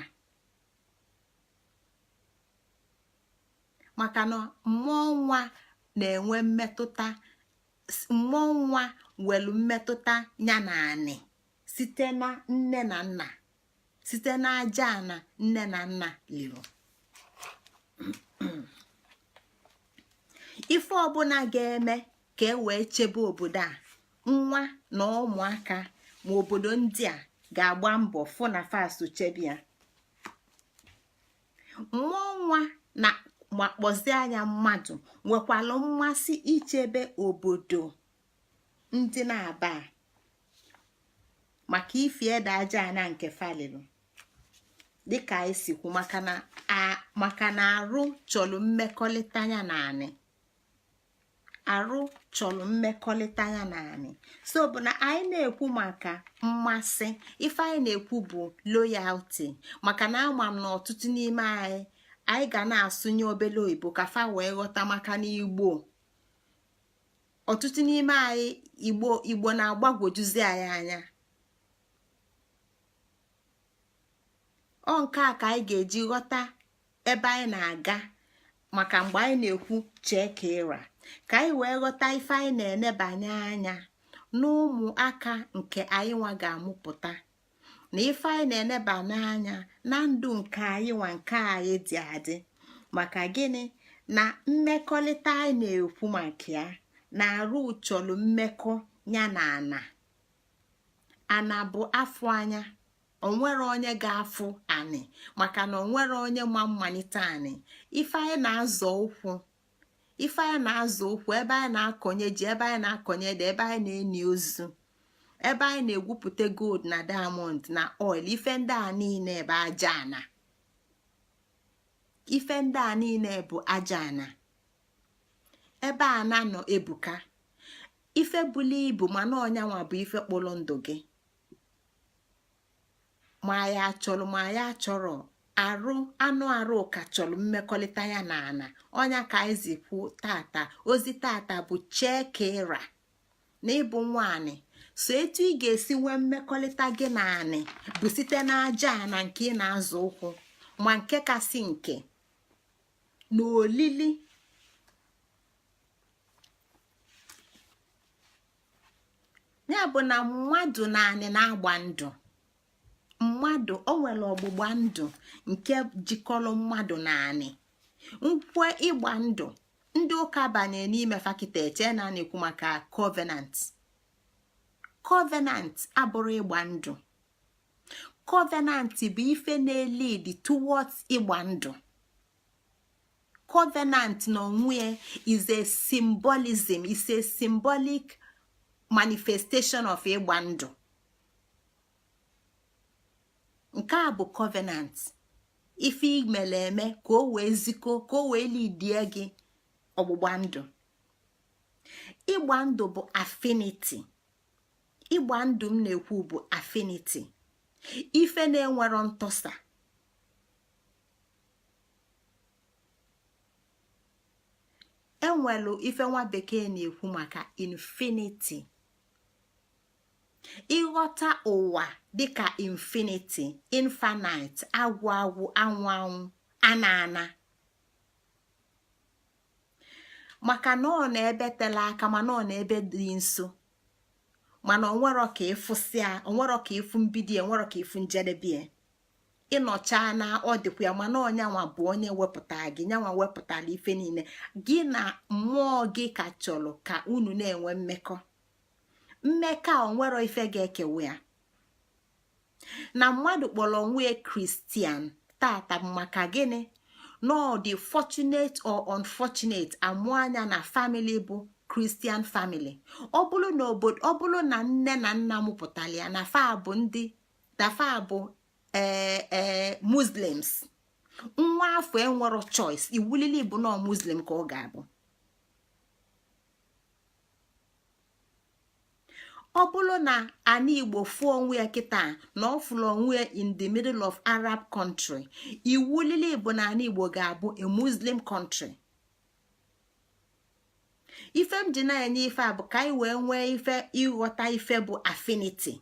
Speaker 1: maka na mmụọ nwa na-enwe mmetụta, mmụọ nwa nwere mmetụta ya na anị site na nne na nna, site na aja ana nne na nna liri. Ife ọbụla ga-eme ka e wee chebe obodo a, nwa na ụmụaka ma obodo ndị a ga-agba mbọ fụ na fa so chebe ya. Mmụọ nwa na ma kpọzie anya mmadụ nwekwalụ mmasị ichebe obodo ndị naabọ a maka ifi ede aja ana nke fa lili, dịka anyị si kwu, maka na arụ chọrọ mmekọrịta ya na anị, arụ chọrọ mmekọrịta ya na anị. So bụ na anyị na-ekwu maka mmasị, ife anyị na-ekwu bụ loyalty, maka na ama m na ọtụtụ n'ime anyị, anyị ga na-asụnye obele oyibo ka fa wee ghọta, maka na Igbo ọtụtụ n'ime anyị, Igbo na-agbagwojuzi anyị anya. Ọ nke a ka anyị ga-eji ghọta ebe anyị na-aga, maka mgbe anyị na-ekwu chee ka ịra, ka anyị wee ghọta ife anyị na-enebanye anya n'ụmụaka nke anyị nwa ga-amụpụta, na ife anyị na-enebanye anya na ndụ nke anyị nwa nke anyị dị adị. Maka gịnị? Na mmekọrịta anyị na-ekwu maka ya na arụ chọrọ mmekọ ya na ana. Ana bụ afụ anya, onwere onye ga-afụ anị, maka na onwere onye ma mmalite anị. Ife anyị na-azọ ụkwụ, ife anyị na-azọ ụkwụ, ebe anyị na-akọnye ji, ebe anyị na-akọnye ede, ebe anyị na-eni ozu, ebe anyị na-egwupụta gold na diamond na oil, ife ndị a niile bụ aja ana. Ife ndị a niile bụ aja ana. Ebe ana nọ ebuka. Ife bulu ibu, mana ọnyanwa bụ ife kpụrụ ndụ gị, ma ya chọrọ ma ya chọrọ. Arụ anụ arụ ka chọrọ mmekọrịta ya na ana. Ọnya ka anyị zi kwu tata. Ozi tata bụ chee ka ịra na ịbụ nwaanyị. So etu ị ga-esi nwee mmekọrịta gị na anị bụ site n'aja ana nke ị na-azọ ụkwụ, ma nke kasị nke na olili. Ya bụ na mmadụ na anị na-agba ndụ. Mmadụ o nwere ọgbụgba ndụ nke jikọrọ mmadụ na anị. Nkwe ịgba ndụ ndị ụka banye n'ime fa kịta, eche na a na-ekwu maka covenant. Covenant abụrọ ịgba ndụ. Covenant bụ ife na-elead towards ịgba ndụ. Covenant na onwe is a symbolism, is a symbolic manifestation of ịgba ndụ. Nke a bụ covenant, ife imele eme ka o wee zikọ, ka o wee leadie gị ọgbụgba ndụ. Ịgba ndụ bụ affinity. Ịgba ndụ m na-ekwu bụ affinity, ife na-enwero ntọsa. Enwelu ife nwa bekee na-ekwu maka infinity. Ịghọta ụwa dịka infinity, infinite, agwụ agwụ, anwụ anwụ, ana ana, maka na ọ na ebe tela aka, mana ọ na ebe dị nso, mana onwero ka ịfụsịa, onwero ka ịfụ mbido, enwero ka ịfụ njedebe. Ịnọcha na ọ dịkwa ya, mana ọ nyanwa bụ onye wepụta gị, nyanwa wepụtara ife niile. Gị na mmụọ gị ka chọrọ ka unu na-enwe mmekọ. Mmekọ a onwero ife ga-ekewa ya. Na mmadụ kpọrọ onwe ya Christian tata maka gịnị? Na ọ dị fortunate or unfortunate, amụọ nya na family bụ Christian family. Ọ bụrụ na obodo, ọ bụrụ na nne na nna mụpụtara ya na fa bụ ndị na fa bụ ee Muslims, nwa afụ enwero choice, iwulili bụ na Muslim ka ọ ga-abụ. Ọ bụrụ na ana Igbo fụọ onwe ya kịta na ọ fụrụ onwe ya in the middle of Arab country, iwulili bụ na ana Igbo ga-abụ a Muslim country. Ife m ji na-enye ife a bụ ka anyị wee nwee ife ịghọta ife bụ affinity.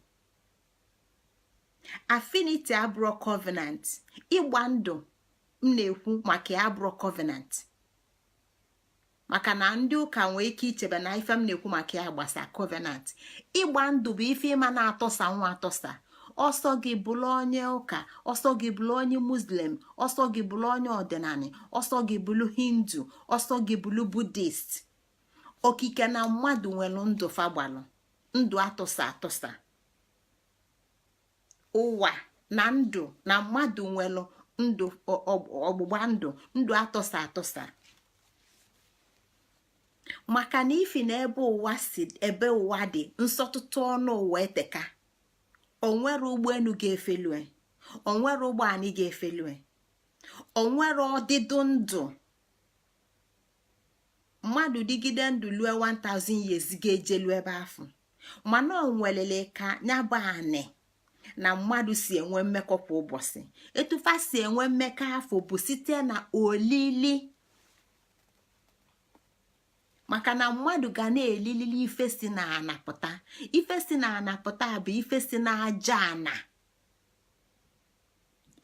Speaker 1: Affinity abụrọ covenant. Ịgba ndụ m na-ekwu maka ya abụrọ covenant, maka na ndị ụka nwee ike ichebe na ife m na-ekwu maka ya gbasa covenant. Ịgba ndụ bụ ife ịma na-atọsa nwa atọsa. Ọsọ gị bụrụ onye ụka, ọsọ gị bụrụ onye Muslim, ọsọ gị bụrụ onye ọdịnala, ọsọ gị bụrụ Hindu, ọsọ gị bụrụ Buddhist, okike na mmadụ nwere ndụ fagbalụ ndụ atọsa atọsa. Ụwa na ndụ na mmadụ nwere ndụ ọgbụgba ndụ, ndụ atọsa atọsa, maka na ifi na ebe ụwa si, ebe ụwa dị nsọtụtụ ọnụ ụwa eteka. Onwere ụgbọelu ga-efelue, onwere ụgbọala ga-efelue, onwere ọdịdụ ndụ mmadụ dịgide ndụ lue 1000 years ga-ejelu ebe afụ. Mana ọ nwelele ka nya bụ anị na mmadụ si enwe mmekọ kwa ụbọchị. Etu fa si enwe mmekọ afụ bụ site na olili, maka na mmadụ ga na-elilili ife si na ana pụta. Ife si na ana pụta bụ ife si na aja ana,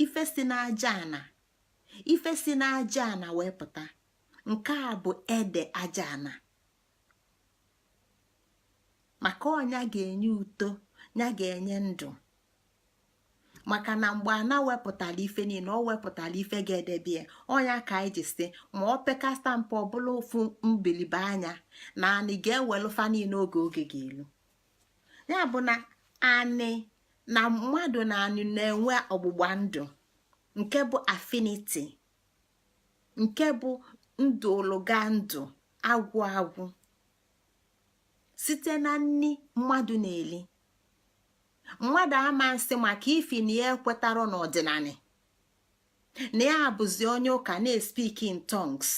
Speaker 1: ife si na aja ana, ife si na aja ana wee pụta. Nke a bụ ede aja ana, maka ọ nya ga-enye uto, ya ga-enye ndụ. Maka na mgbe ana wepụtara ife niile, ọ wepụtara ife ga-edebe ya. Ọ nya ka anyị ji si ma ọ pekasta mpe, ọbụla ofu mbilibe anya na anị ga-ewelu fa niile oge oge ga-elu. Ya bụ na anị na mmadụ na anị na-enwe ọgbụgba ndụ nke bụ affinity, nke bụ ndụ ụlụga ndụ agwụ agwụ site na nni mmadụ na-eli. Mmadụ ama nsị maka ifi na ya ekwetara n'ọdịnala, na ya bụzi onye ụka na-espeak in tongues,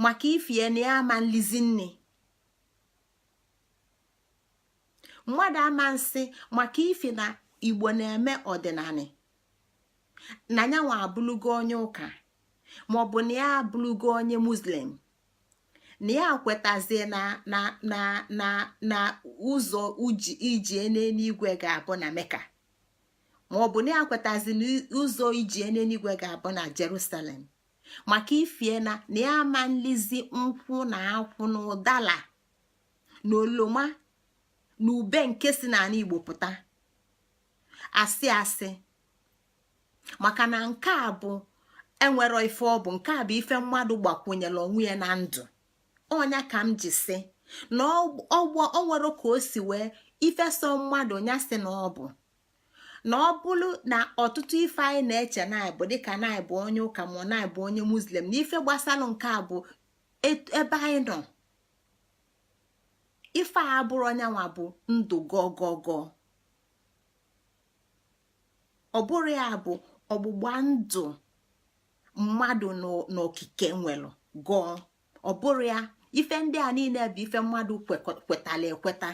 Speaker 1: maka ifie na ya ama nlizi nni. Mmadụ ama nsị maka ifi na Igbo na-eme ọdịnala, na nyanwa abụlụgo onye ụka, maọbụ na ya abụlụgo onye Muslim, na ya kwetazie na na na na na ụzọ uji ije n'eluigwe ga-abụ na Mecca, maọbụ na ya kwetazi na ụzọ ije n'eluigwe ga-abụ na Jerusalem, maka ifie na na ya ama nlizi nkwụ na akwụ na ụdala na oloma. Na ube nke si n'ala Igbo pụta, asị asị, maka na nke a bụ enwero ife ọ bụ. Nke a bụ ife mmadụ gbakwunyere onwe ya na ndụ. Ọnya ka m ji sị na ọgbọ o nwere ka o si wee ife so mmadụ nya sị na ọ bụ na ọ bụrụ na ọtụtụ ife anyị na-eche na bụ dịka na bụ onye ụka ma ọ na-abụ onye Muslim, na ife gbasalụ nke a bụ ebe anyị nọ. Ife a abụrụ onyanwa bụ ndụ gọgọgọ. Ọ bụrụ ya bụ ọgbụgba ndụ mmadụ n'okike nwere gọọ. Ọ bụrụ ya, ife ndị a niile bụ ife mmadụ kwetala ekweta,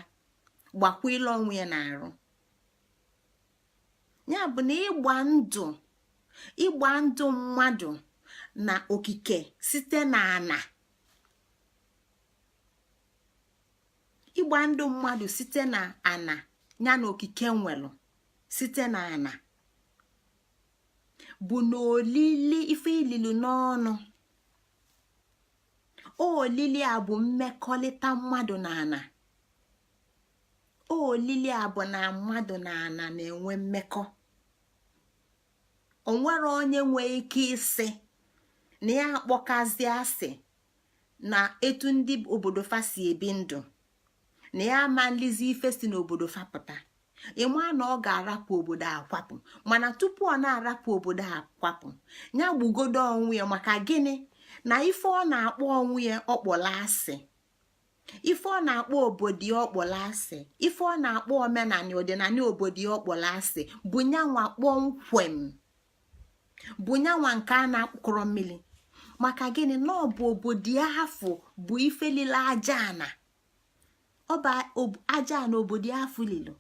Speaker 1: gbakwa ile onwe ya na-arụ. Ya bụ na ịgba ndụ, ịgba ndụ mmadụ na okike site na ana, ịgba ndụ mmadụ site na ana ya na okike nwelụ site na ana bụ na olili ife ililu n'ọnụ. Olili a bụ mmekọrịta mmadụ na ana. Olili a bụ na mmadụ na ana na-enwe mmekọ. O nwere onye nwee ike ịsị na ya akpọkazi asị na etu ndị obodo fa si ebi ndụ, na ya ama nlizi ife si n'obodo fa pụta. Ịma na ọ ga-arapụ obodo akwapụ, mana tupu ọ na-arapụ obodo akwapụ, ya gbugodo onwe ya. Maka gịnị? Na ife ọ na-akpọ onwe ya ọkpọla asị, ife ọ na-akpọ obodo ya ọkpọla asị, ife ọ na-akpọ omenala ọdịnala obodo ya ọkpọla asị, bụ nyanwa kpọmkwem, bụ nyanwa nke a na-akpụkọrọ mmiri. Maka gịnị? Na ọ bụ obodo ya afụ bụ ife lile aja ana. Ọ bụ aja ana obodo ya afụ lilu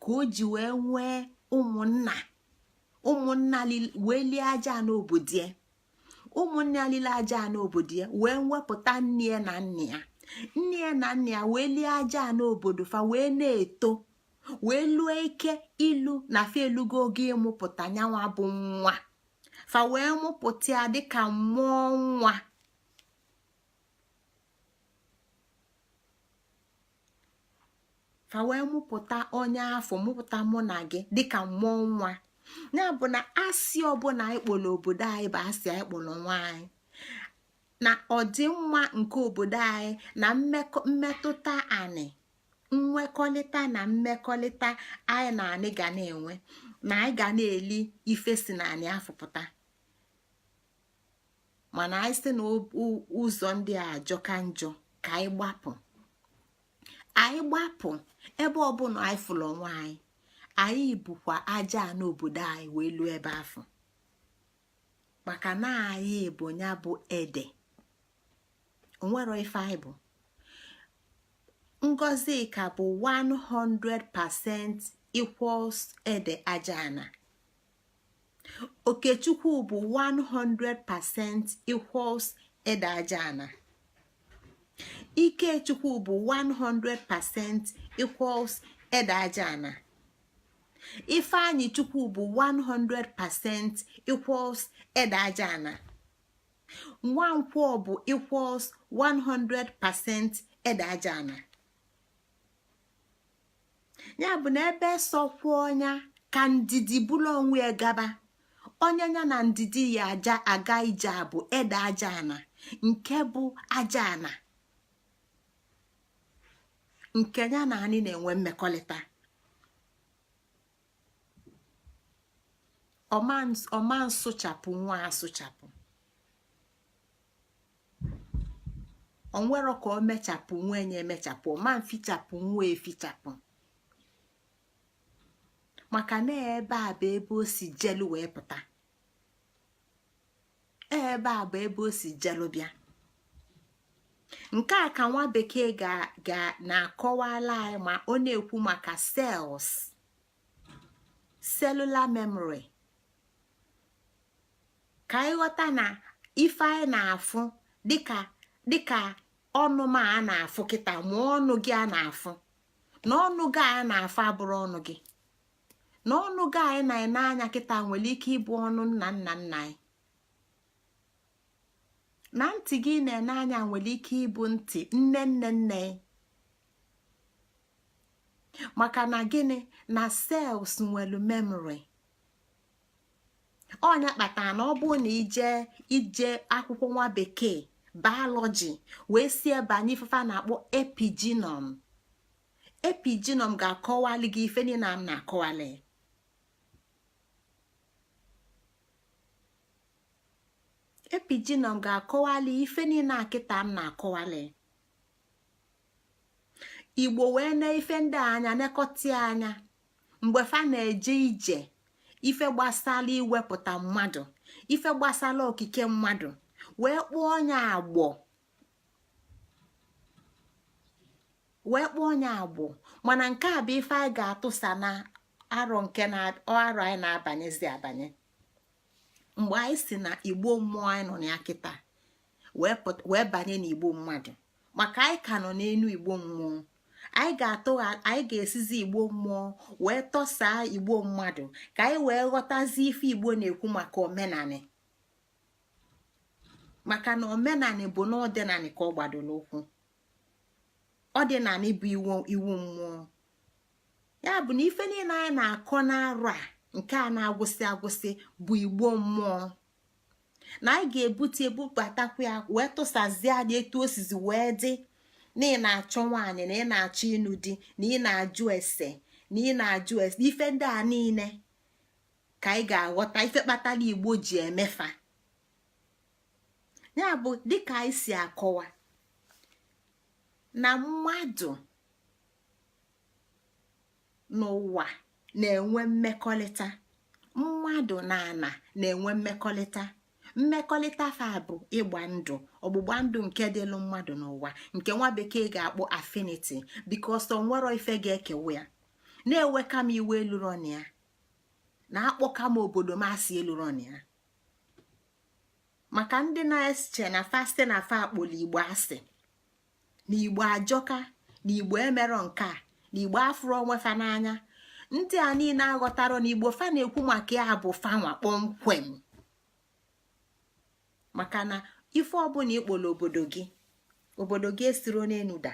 Speaker 1: ka o ji wee nwee ụmụnna. Ụmụnna wee lie aja ana obodo ya, ụmụnne ya lile aja ana obodo ya wee wepụta nne ya na nna ya, nne ya na nna ya wee lie aja ana obodo fa, wee na-eto, wee lụọ ike ilu na fa elugo oge ịmụpụta nyanwa bụ nwa fa, wee mụpụta ya dịka mmụọ nwa. Fa wee mụpụta onye afọ, mụpụta mụ na gị dịka mmụọ nwa. Ya bụ na asị ọbụla anyị kpọrọ obodo anyị bụ asị anyị kpọrọ nwa anyị, na ọdịmma nke obodo anyị na mmetụta anị, nwekọrịta na mmekọrịta anyị na anị ga na-enwe, na anyị ga na-eli ife si na anị afụpụta. Mana anyị sị na ụzọ ndị a ajọka njọ, ka anyị gbapụ, anyị gbapụ. Ebe ọbụla anyị fụrụ onwe anyị, anyị bụkwa aja n'obodo anyị wee luo ebe afọ, maka na anyị bụ ya bụ ede. Onwero ife anyị bụ. Ngọzika bụ 100% equals ede aja ana. Okechukwu bụ 100% equals ede aja ana. Ikechukwu bụ 100% equals ede aja ana. Ifeanyị Chukwu bụ 100% equals ede aja ana. Nwankwọ bụ equals 100% ede aja ana. Ya bụ na ebe sọkwa ọnya ka ndidi bụrụ onwe ya gaba, onye ya na ndidi ya aja aga ije a bụ ede aja ana, nke bụ aja ana nke ya na anyị na-enwe mmekọrịta. Ọma nsụchapụ nwa asụchapụ, onwero ka o mechapụ nwa enye emechapụ, ọma mfichapụ nwa efichapụ, maka na ebe a bụ ebe o si jelu wee pụta, ebe a bụ ebe o si jelu bịa. Nke a ka nwa bekee ga na-akọwala anyị ma ọ na-ekwu maka cells, cellular memory, ka anyị ghọta na ife anyị na-afụ dịka dịka ọnụ ma a na-afụ kịta, ma ọnụ gị a na-afụ, na ọnụ gị a na-afụ abụrụ ọnụ gị, na ọnụ gị anyị na-ene anya kịta nwere ike ịbụ ọnụ nna nna nna anyị, na ntị gị na-ene anya nwere ike ịbụ ntị nne nne nne. Maka na gịnị? Na cells nwere memory. Ọ nya kpatara na ọ bụrụ na ije ije akwụkwọ nwa bekee biology wee si ebe anyị ife fa na-akpọ epigenome, epigenome ga-akọwali gị ife niile m na-akọwali. Epigenome ga-akọwali ife niile a kịta m na-akọwali. Igbo wee nee ife ndị a anya, nekọta ya anya mgbe fa na-eje ije ife gbasara iwepụta mmadụ, ife gbasara okike mmadụ, wee kpọọ onye agbọ, wee kpọọ onye agbọ. Mana nke a bụ ife anyị ga-atụsa na arọ nke na arọ anyị na-abanyezi abanye, mgbe anyị si na igbo mmụọ anyị nọ na ya kịta wee banye n'igbo mmadụ, maka anyị ka nọ n'enu igbo mmụọ. Anyị ga-atụgha, anyị ga-esizi igbo mmụọ wee tọsaa igbo mmadụ ka anyị wee ghọtazi ife igbo na-ekwu maka omenanị, maka na omenanị bụ na ọdịnanị ka ọ gbadoro ụkwụ. Ọdịnanị bụ iwu mmụọ. Ya bụ na ife niile anyị na-akọ n'arọ a nke a na-agwụsị agwụsị bụ igbo mmụọ, na anyị ga-ebute ebubatakwa ya wee tụsazie anya etu o sizi wee dị na ị na-achọ nwaanyị, na ị na-achọ ịnụ di, na ị na-ajụ ese, na ị na-ajụ ese. Ife ndị a niile ka anyị ga-aghọta ife kpatara igbo ji emefa. Ya bụ, dịka anyị si akọwa na mmadụ n'ụwa na-enwe mmekọrịta, mmadụ na ana na-enwe mmekọrịta. Mmekọrịta fa bụ ịgba ndụ, ọgbụgba ndụ nke dịlụ mmadụ n'ụwa, nke nwa bekee ga-akpọ affinity, because o nwerọ ife ga-ekewa ya. Na-ewe kama iwe eluro na ya, na-akpọ kama obodo m asị eluro na ya. Maka ndị na-eche na fa sị na fa akpọlụ igbo asị, na igbo ajọka, na igbo emerọ nke a, na igbo afụrọ onwe fa n'anya, ndị a niile aghọtarọ na igbo fa na-ekwu maka ya bụ fanwa kpọmkwem. Maka na ife ọbụla ịkpọrọ obodo gị, obodo gị esiro n'enu da.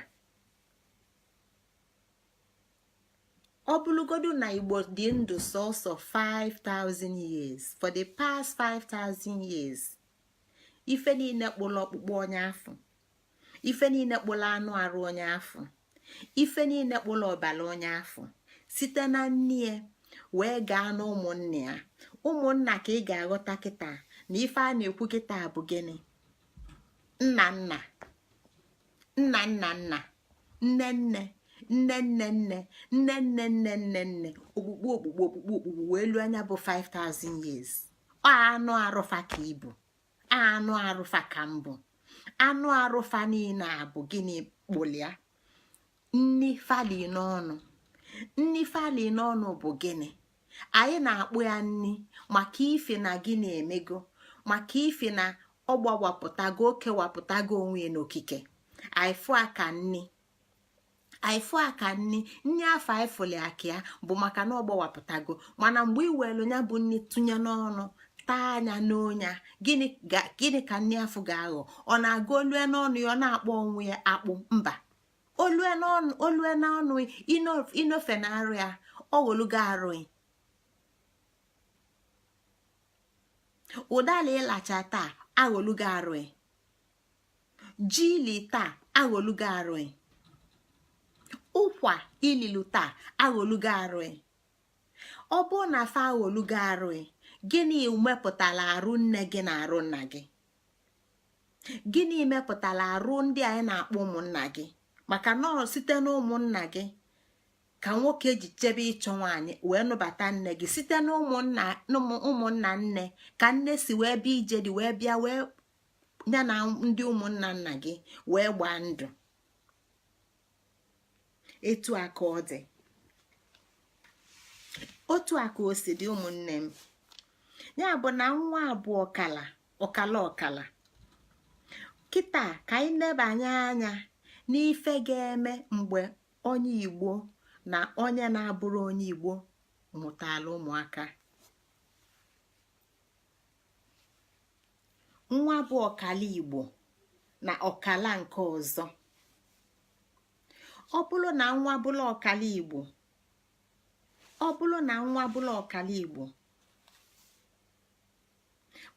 Speaker 1: Ọ bụrụgodu na igbo dị ndụ sọsọ 5000 years, for the past 5000 years, ife niile kpụrụ ọkpụkpụ onye afụ, ife niile kpụrụ anụ arụ onye afụ, ife niile kpụrụ ọbara onye afụ, site na nne ya wee gaa na ụmụnna ya, ụmụnna ka ị ga-aghọta kịta na ife a na-ekwu kịta bụ gịnị? Nna nna nna nna nna nne nne nne nne nne nne nne nne nne nne, okpukpu okpukpu okpukpu okpukpu wee luo anya bụ 5000 years. Ọ anụ arụ fa ka ibu, anụ arụ fa ka mbụ, anụ arụ fa niile a bụ gịnị kpụlịa? Nni fa li n'ọnụ. Nni fa li n'ọnụ bụ gịnị? Anyị na-akpọ ya nni maka ife na gịnị emego, maka ife na ọ gbawapụtago, o kewapụtago onwe ya n'okike. Anyị fụ aka nni, anyị fụ aka nni, nni afụ anyị fụli aka ya bụ maka na ọ gbawapụtago. Mana mgbe ị welu ya bụ nni tụnye n'ọnụ, taa anya n'onya, gịnị ka nni afụ ga-aghọ? Ọ na-aga olue n'ọnụ ya, ọ na-akpọ onwe ya akpụ? Mba, olue n'ọnụ inofe na arụ ya, ọ ghọlugo arụ. Ụdala ịlacha taa aghọlugo arụ. Ji ili taa aghọlugo arụ. Ụkwa ililu taa aghọlugo arụ. Ọ bụrụ na fa aghọlugo arụ, gịnị mepụtara arụ nne gị na arụ nna gị? Gịnị mepụtara arụ ndị anyị na-akpọ ụmụnna gị? Maka na ọ site na ụmụnna gị ka nwoke ji chebe ịchọ nwaanyị wee nụbata nne gị, site na ụmụnna nne ka nne si wee bịa ije dị wee bịa wee ya na ndị ụmụnna nna gị wee gbaa ndụ. Etu a ka ọ dị, otu a ka o si dị, ụmụnne m. Ya bụ na nwa bụ ọkala ọkala ọkala. Kịta ka anyị nebanye anya n'ife ga-eme mgbe onye igbo na onye na-abụrọ onye igbo mụtara ụmụaka. Nwa bụ ọkala igbo na ọkala nke ọzọ. Ọ bụrụ na nwa bụrụ ọkala Igbo, ọ bụrụ na nwa bụrụ ọkala Igbo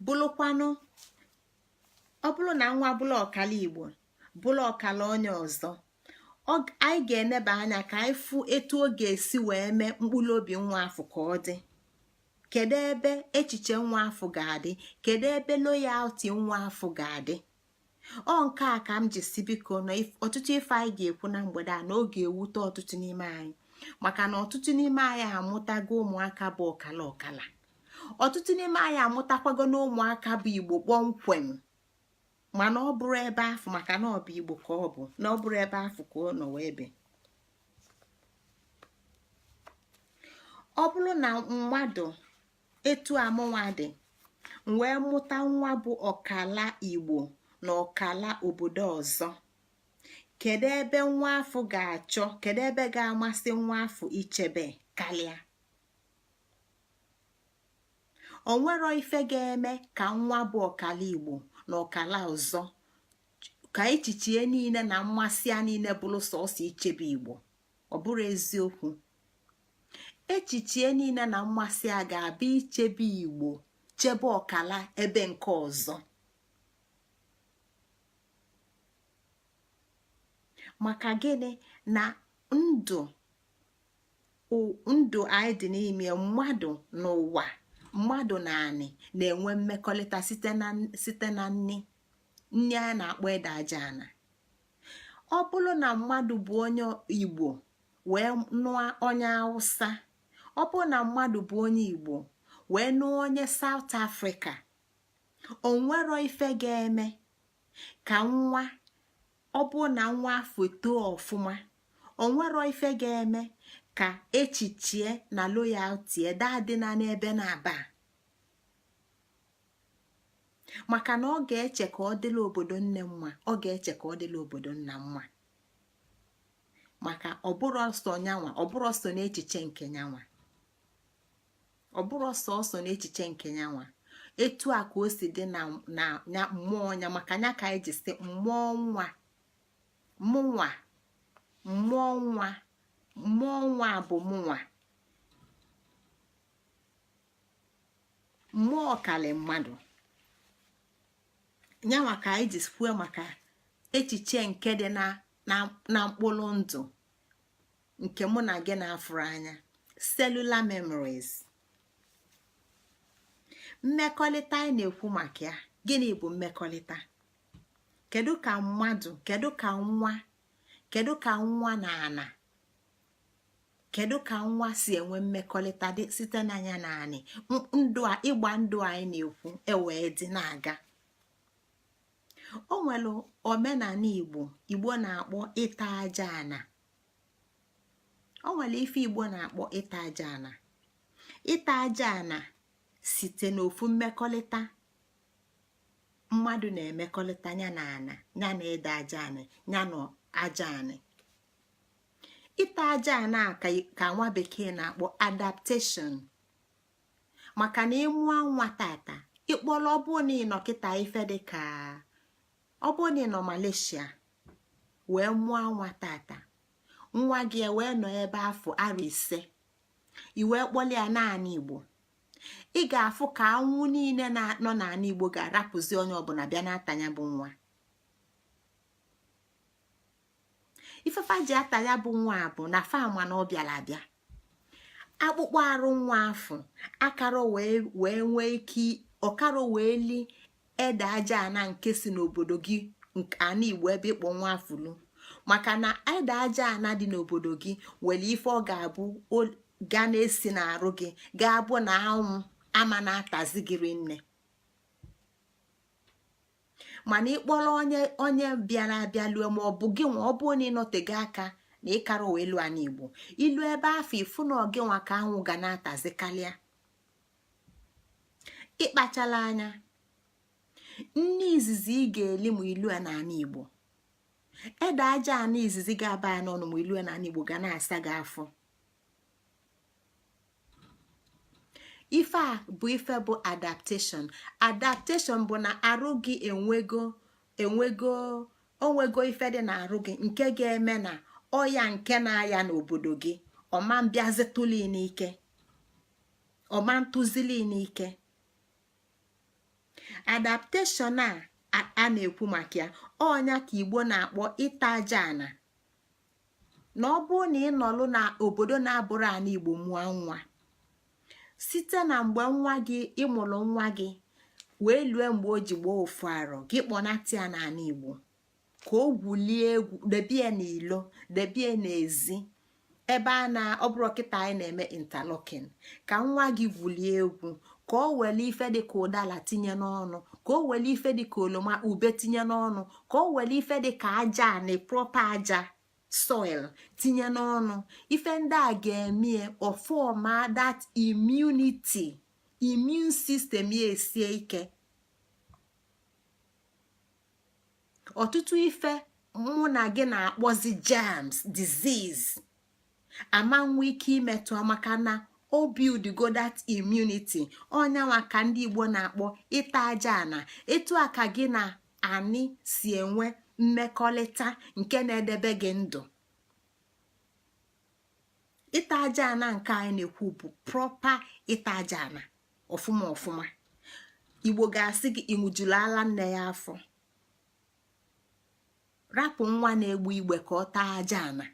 Speaker 1: bụrụkwanụ, ọ bụrụ na nwa bụrụ ọkala Igbo bụrụ ọkala onye ọzọ, anyị ga-eneba anya ka anyị fụ etu ọ ga-esi wee mee mkpụrụ obi nwa afụ ka ọ dị. Kedu ebe echiche nwa afụ ga-adị? Kedu ebe loyalty nwa afụ ga-adị? Ọ nke a ka m ji si biko na ọtụtụ ife anyị ga-ekwu na mgbede a na ọ ga-ewute ọtụtụ n'ime anyị, maka na ọtụtụ n'ime anyị amụtago ụmụaka bụ ọkala ọkala. Ọtụtụ n'ime anyị amụtakwago na ụmụaka bụ Igbo kpọmkwem, mana ọ bụrụ ebe afụ, maka na ọ bụ Igbo ka ọ bụ, na ọ bụrụ ebe afụ ka ọ nọ wee bi. Ọ bụrụ na mmadụ etu amụnwa dị wee mụta nwa bụ ọkala Igbo na ọkala obodo ọzọ, kedu ebe nwa afụ ga-achọ, kedu ebe ga-amasị nwa afụ ichebe karịa? O nwero ife ga-eme ka nwa bụ ọkala Igbo na ọkala ọzọ ka echiche niile na mmasị ya niile bụrụ sọsọ ichebe Igbo. Ọ bụrụ eziokwu, echiche niile na mmasị ya ga-abụ ichebe Igbo, chebe ọkala ebe nke ọzọ. Maka gịnị? Na ndụ ndụ anyị dị n'ime, mmadụ n'ụwa, mmadụ na anị na-enwe mmekọrịta site na nni nni anyị na-akpọ ede aja ana. Ọ bụrụ na mmadụ bụ onye Igbo wee nụọ onye Hausa, ọ bụrụ na mmadụ bụ onye Igbo wee nụọ onye South Africa, o nwero ife ga-eme ka nwa, ọ bụrụ na nwa afụ too ọfụma, o nwero ife ga-eme ka echichie na loyalty daa dị na n'ebe na-aba, maka na ọ ga-eche ka ọ dịla obodo nne mma, ọ ga-eche ka ọ dịla obodo nna mma, maka ọ bụrụ ọsọ nyanwa, ọ bụrụ ọsọ n'echiche nke nyanwa, ọ bụrụ sọsọ n'echiche nke nyanwa. Etu a ka o si dị na mmụọ nya, maka nya ka anyị ji sị mmụọ nwa, mụnwa, mmụọ nwa, mmụọ nwa bụ mụnwa, mmụọ kalị mmadụ. Nyanwa ka anyị ji kwuo maka echiche nke dị na mkpụrụ ndụ nke mụ na gị na-afụrụ anya, cellular memories. Mmekọrịta anyị na-ekwu maka ya, gịnị bụ mmekọrịta? Kedu ka mmadụ, kedu ka nwa, kedu ka nwa na ana, kedu ka nwa si enwe mmekọrịta dị site n'anya na anị ndụ a, ịgba ndụ anyị na-ekwu ewee dị na-aga? O nwere omenala Igbo Igbo na-akpọ ịta aja ana. O nwere ife Igbo na-akpọ ịta aja ana. Ịta aja ana site n'ofu mmekọrịta mmadụ na-emekọrịta ya na ana, ya na ede aja anị, ya na aja anị. Ịta aja ana ka nwa bekee na-akpọ adaptation. Maka na ịmụọ nwa tata, ịkpọrọ, ọ bụrụ na ị nọ kịta ife dị ka ọ bụrụ na ị nọ Malaysia wee mụọ nwa tata, nwa gị wee nọ ebe afọ arọ 5, i wee kpọlị ya n'anị Igbo, ị ga-afụ ka anwụ niile nọ n'ala Igbo ga-arapụzi onye ọbụla bịa na-ata ya bụ nwa. Ife fa ji ata ya bụ nwa bụ na fa ma na ọ bịara abịa, akpụkpọ arụ nwa afụ akara wee nwee ike ọkara wee li ede aja ana nke si n'obodo gị, ana Igbo ebe ịkpọ nwa afụlu, maka na ede aja ana dị n'obodo gị nwere ife ọ ga-abụ ga na-esi n'arụ gị, ga-abụ na anwụ ama na-atazi gị rinne. Mana ịkpọrọ onye bịara abịa lụọ, ma ọ bụ gị nwa, ọ bụrụ na ịnọtego aka na ịkara wee lụọ ana Igbo, ilu ebe afọ ifu na gị nwa ka anwụ ga na-atazi karịa. Ịkpachala anya, nne izizi ị ga-eli ma ilu a n'ala Igbo, ede aja ana izizi ga-aba ya n'ọnụ ma ilu a n'ala Igbo ga na-asa gị afọ. Ife a bụ ife bụ adaptation. Adaptation bụ na arụ gị enwego enwego onwego ife dị n'arụ gị nke ga-eme na Ọya nke na-aya n'obodo gị ọma mbịazi tụli n'ike, ọma ntụzili n'ike. Adaptation a a na-ekwu maka ya, ọnya ka Igbo na-akpọ ịta aja ana. Na ọ bụrụ na ị nọlụ na obodo na-abụrụ ana Igbo mụọ nwa, site na mgbe nwa gị ịmụrụ nwa gị wee lue mgbe o ji gbaa ofu arọ, gị kpọnata ya n'ala Igbo ka o gwulie egwu, debie n'ilo, debie n'ezi ebe a na ọ bụrụ kịta anyị na-eme interlocking, ka nwa gị gwulie egwu, ka o were ife dịka ụdala tinye n'ọnụ, ka o were ife dịka oloma ube tinye n'ọnụ, ka o were ife dịka aja na proper aja soil tinye n'ọnụ. Ife ndị a ga-eme ọfọma that immunity, immune system ya esie ike. Ọtụtụ ife mụ na gị na-akpọzi germs, disease, ama nwe ike imetụ, maka na o build go that immunity. Ọnyanwa ka ndị Igbo na-akpọ ịta aja ana. Etu a ka gị na anị si enwe mmekọrịta nke na-edebe gị ndụ. Ịta aja ana nke anyị na-ekwu bụ proper ịta aja ana ọfụma ọfụma. Igbo ga-asị gị ịṅụjuru ala nne ya afọ. Rapụ nwa na-egbu igbe ka ọ taa aja ana.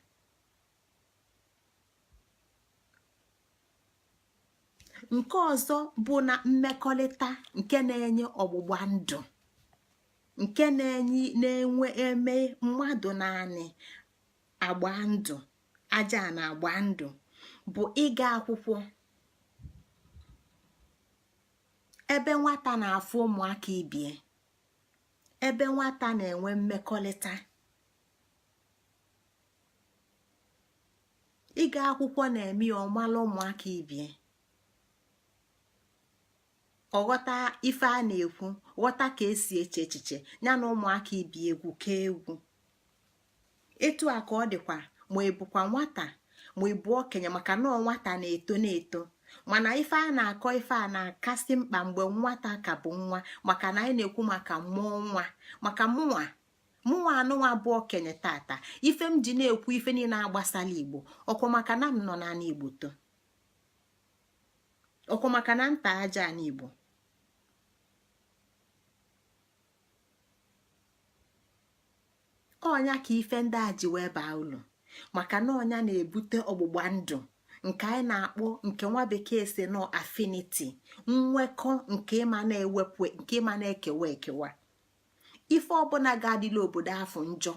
Speaker 1: Nke ọzọ bụ na mmekọrịta nke na-enye ọgbụgba ndụ, nke na-enye na-enwe eme mmadụ na anị agba ndụ, aja ana agba ndụ, bụ ịga akwụkwọ. Ebe nwata na-afụ ụmụaka ibie, ebe nwata na-enwe mmekọrịta. Ịga akwụkwọ na-eme ya ọmalụ ụmụaka ibie, ọ ghọta ife a na-ekwu, ghọta ka esi eche echiche, ya na ụmụaka ibie egwu kee egwu. Etu a ka ọ dịkwa ma ị bụkwa nwata ma ị bụ okenye, maka na nwata na-eto na-eto. Mana ife a na-akọ, ife a na-akasị mkpa mgbe nwata ka bụ nwa, maka na anyị na-ekwu maka mmụọ nwa. Maka mụnwa mụnwa anụnwa bụ okenye tata, ife m ji na-ekwu ife niile agbasala Igbo, ọkwa maka na m nọ n'ala Igbo too, ọkwa maka na nta aja ana Igbo. Ọnya ka ife ndị a ji wee baa ulu, maka na ọnya na-ebute ọgbụgba ndụ nke anyị na-akpọ, nke nwa bekee si nọ affinity, nwekọ nke ịma na-ewepụ, nke ịma na-ekewa ekewa. Ife ọbụla ga-adịla obodo afụ njọ,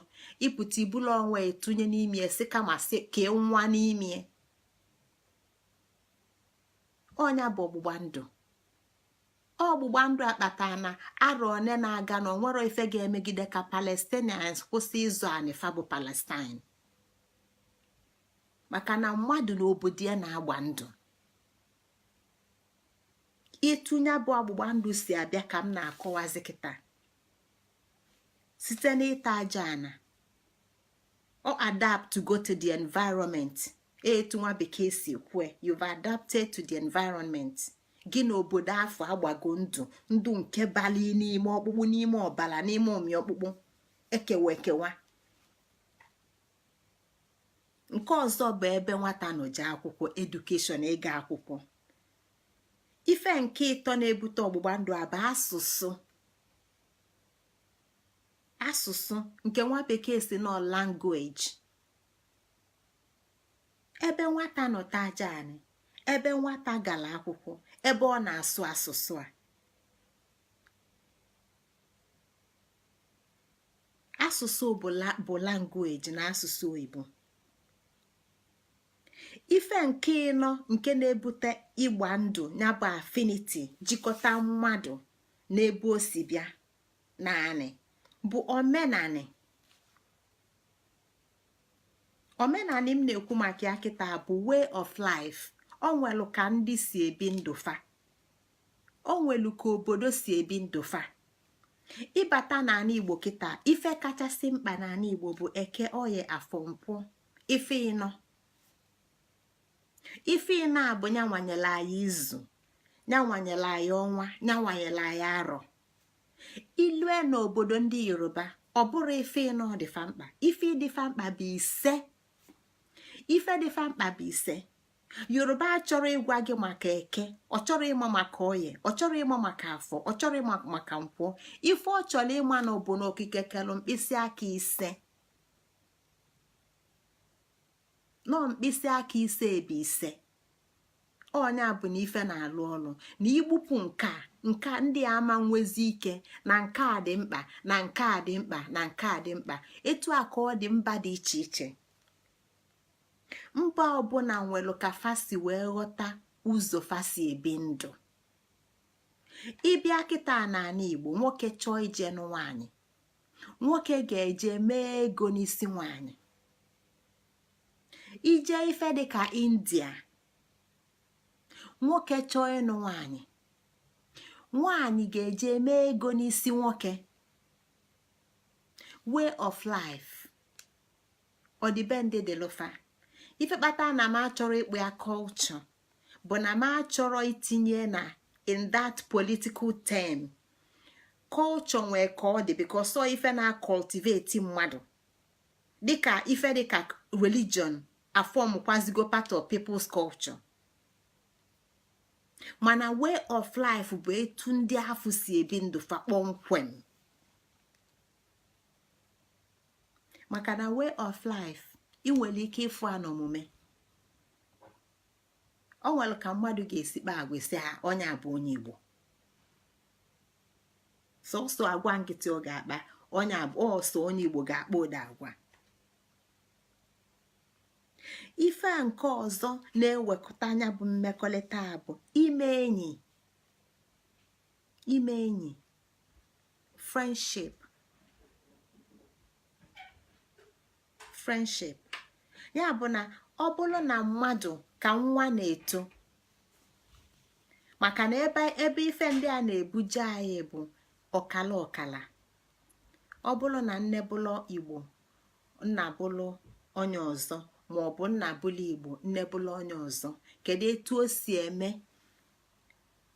Speaker 1: ịpụta ibulu onwe tụnye n'ime, si kama si kee nwa n'ime. Ọnya bụ ọgbụgba ndụ. Ọgbụgba ndụ akpata na arọ one na-aga na onwero ife ga-emegide ka Palestinians kwụsị ịzụ anị fa bụ Palestine, maka na mmadụ na obodo ya na-agba ndụ. Ịtụnya bụ ọgbụgba ndụ si abịa ka m na-akọwazi kịta. Site n'ịta aja ana, ọ adapt to go to the environment. Etu nwa bekee si kwue, you've adapted to the environment. Gị na obodo afụ agbago ndụ, ndụ nke bali n'ime ọkpụkpụ, n'ime ọbala, n'ime ụmị ọkpụkpụ, ekewa ekewa. Nke ọzọ bụ ebe nwata nọ jee akwụkwọ, education, ịga akwụkwọ. Ife nke ịtọ na-ebute ọgbụgba ndụ a bụ asụsụ. Asụsụ nke nwa bekee si nọ language. Ebe nwata nọ taa aja anị, ebe nwata gara akwụkwọ, ebe ọ na-asụ asụsụ a, asụsụ bụ language na asụsụ oyibo. Ife nke ịnọ nke na-ebute ịgba ndụ, ya bụ affinity, jikọta mmadụ n'ebe o si bịa naanị, bụ omenanị. Omenanị m na-ekwu maka ya kịta bụ way of life. O nwelu ka ndị si ebi ndụ fa, o nwelu ka obodo si ebi ndụ fa. Ịbata n'ala Igbo kịta, ife kachasị mkpa n'ala Igbo bụ Eke, Oye, Afọ, Nkwọ, ife ịnọ. Ife ịnọ a bụ nyanwanyere anyị izu, nyanwanyere anyị ọnwa, nyanwanyere anyị arọ. Ilue n'obodo ndị Yoruba, ọ bụrụ ife ịnọ dịfa mkpa. Ife dịfa mkpa bụ ise. Ife dịfa mkpa bụ ise. Yoruba achọrọ ịgwa gị maka Eke, ọ chọrọ ịma maka Oye, ọ chọrọ ịma maka Afọ, ọ chọrọ ịma maka Nkwọ. Ife ọ chọrọ ịma na bụ na Okike kelụ mkpịsị aka ise, nọ mkpịsị aka ise bụ ise. Onye bụ na ife na-alụ ọlụ na igbupụ nke a, nke ndị ama nwezi ike na nke a dị mkpa, na nke a dị mkpa, na nke a dị mkpa. Etu a ka ọ dị mba dị iche iche. Mba ọbụla nwere ka fa si wee ghọta ụzọ fa si ebi ndụ. Ịbịa kịta n'ala Igbo, nwoke chọọ ije nụ nwaanyị, nwoke ga-eje mee ego n'isi nwaanyị. Ije ife dịka India, nwoke chọọ ịnụ nwaanyị, nwaanyị ga-eje mee ego n'isi nwoke. Way of life, ọdịbendị dịlụfa. Ife kpata na m achọrọ ịkpụ ya culture bụ na m achọrọ itinye na in that political term. Culture nwee ka ọ dị, because ọ ife na-cultivate mmadụ, dịka ife dịka religion aformkwazigo part of people's culture. Mana way of life bụ etu ndị afụ si ebi ndụ fa kpọmkwem, maka na way of life ị nwere ike ịfụ a n'omume. O nwere ka mmadụ ga-esi kpa agwa esi ha onye a bụ onye Igbo. Sọsọ agwa nkịtị ọ ga-akpa, onye abụ ọsọ onye Igbo ga-akpa ụda agwa. Ife a nke ọzọ na-ewekọta anya bụ mmekọrịta bụ ime enyi, ime enyi, friendship, friendship. Ya bụ na ọ bụrụ na mmadụ ka nwa na-eto, maka na ebe ife ndị a na-ebuje anyị bụ ọkala ọkala. Ọ bụrụ na nne bụlụ Igbo, nna bụlụ onye ọzọ, ma ọ bụ nna bụlụ Igbo, nne bụlụ onye ọzọ, kedu etu o si eme?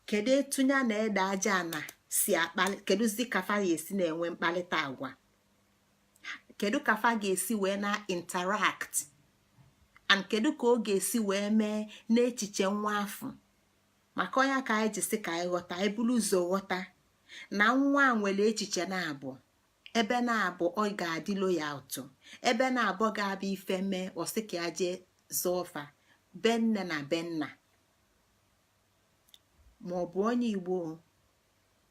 Speaker 1: Kedu etu ya na ede aja ana si akpali? Kedụzi ka fa ga-esi na-enwe mkparịta agwa? Kedu ka fa ga-esi wee na interact? And kedu ka ọ ga-esi wee mee n'echiche nwa afọ? Maka onye ka anyị ji sị ka anyị ghọta, ebulu ụzọ ghọta na nwa nwere echiche na-abụ ebe na-abụ ọ ga-adị loyal to, ebe na-abụ ga-abịa ife mee ọsị ka ya jee zọọ fa be nne na be nna, ma ọ bụ onye Igbo,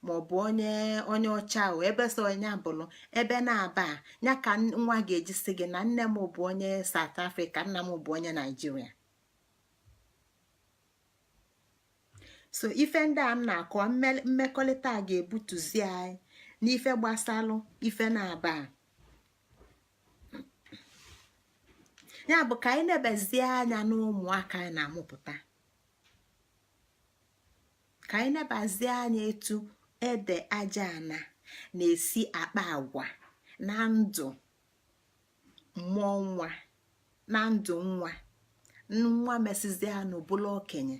Speaker 1: ma ọ bụ onye ọcha o, ebe so onye abụlụ ebe na-aba ya ka nwa ga-eji sị gị na nne m bụ onye South Africa, nna m bụ onye Naijiria. So ife ndị a m na-akọ, mmekọrịta a ga-ebutuzi anyị n'ife gbasalụ ife na-aba. Ya bụ ka anyị nebezie anya n'ụmụaka anyị na-amụpụta, ka anyị nebazie anya etu ede aja ana na-esi akpa agwa na ndụ mmụọ nwa, na ndụ nwa, nwa mesizie anụ bụlụ okenye.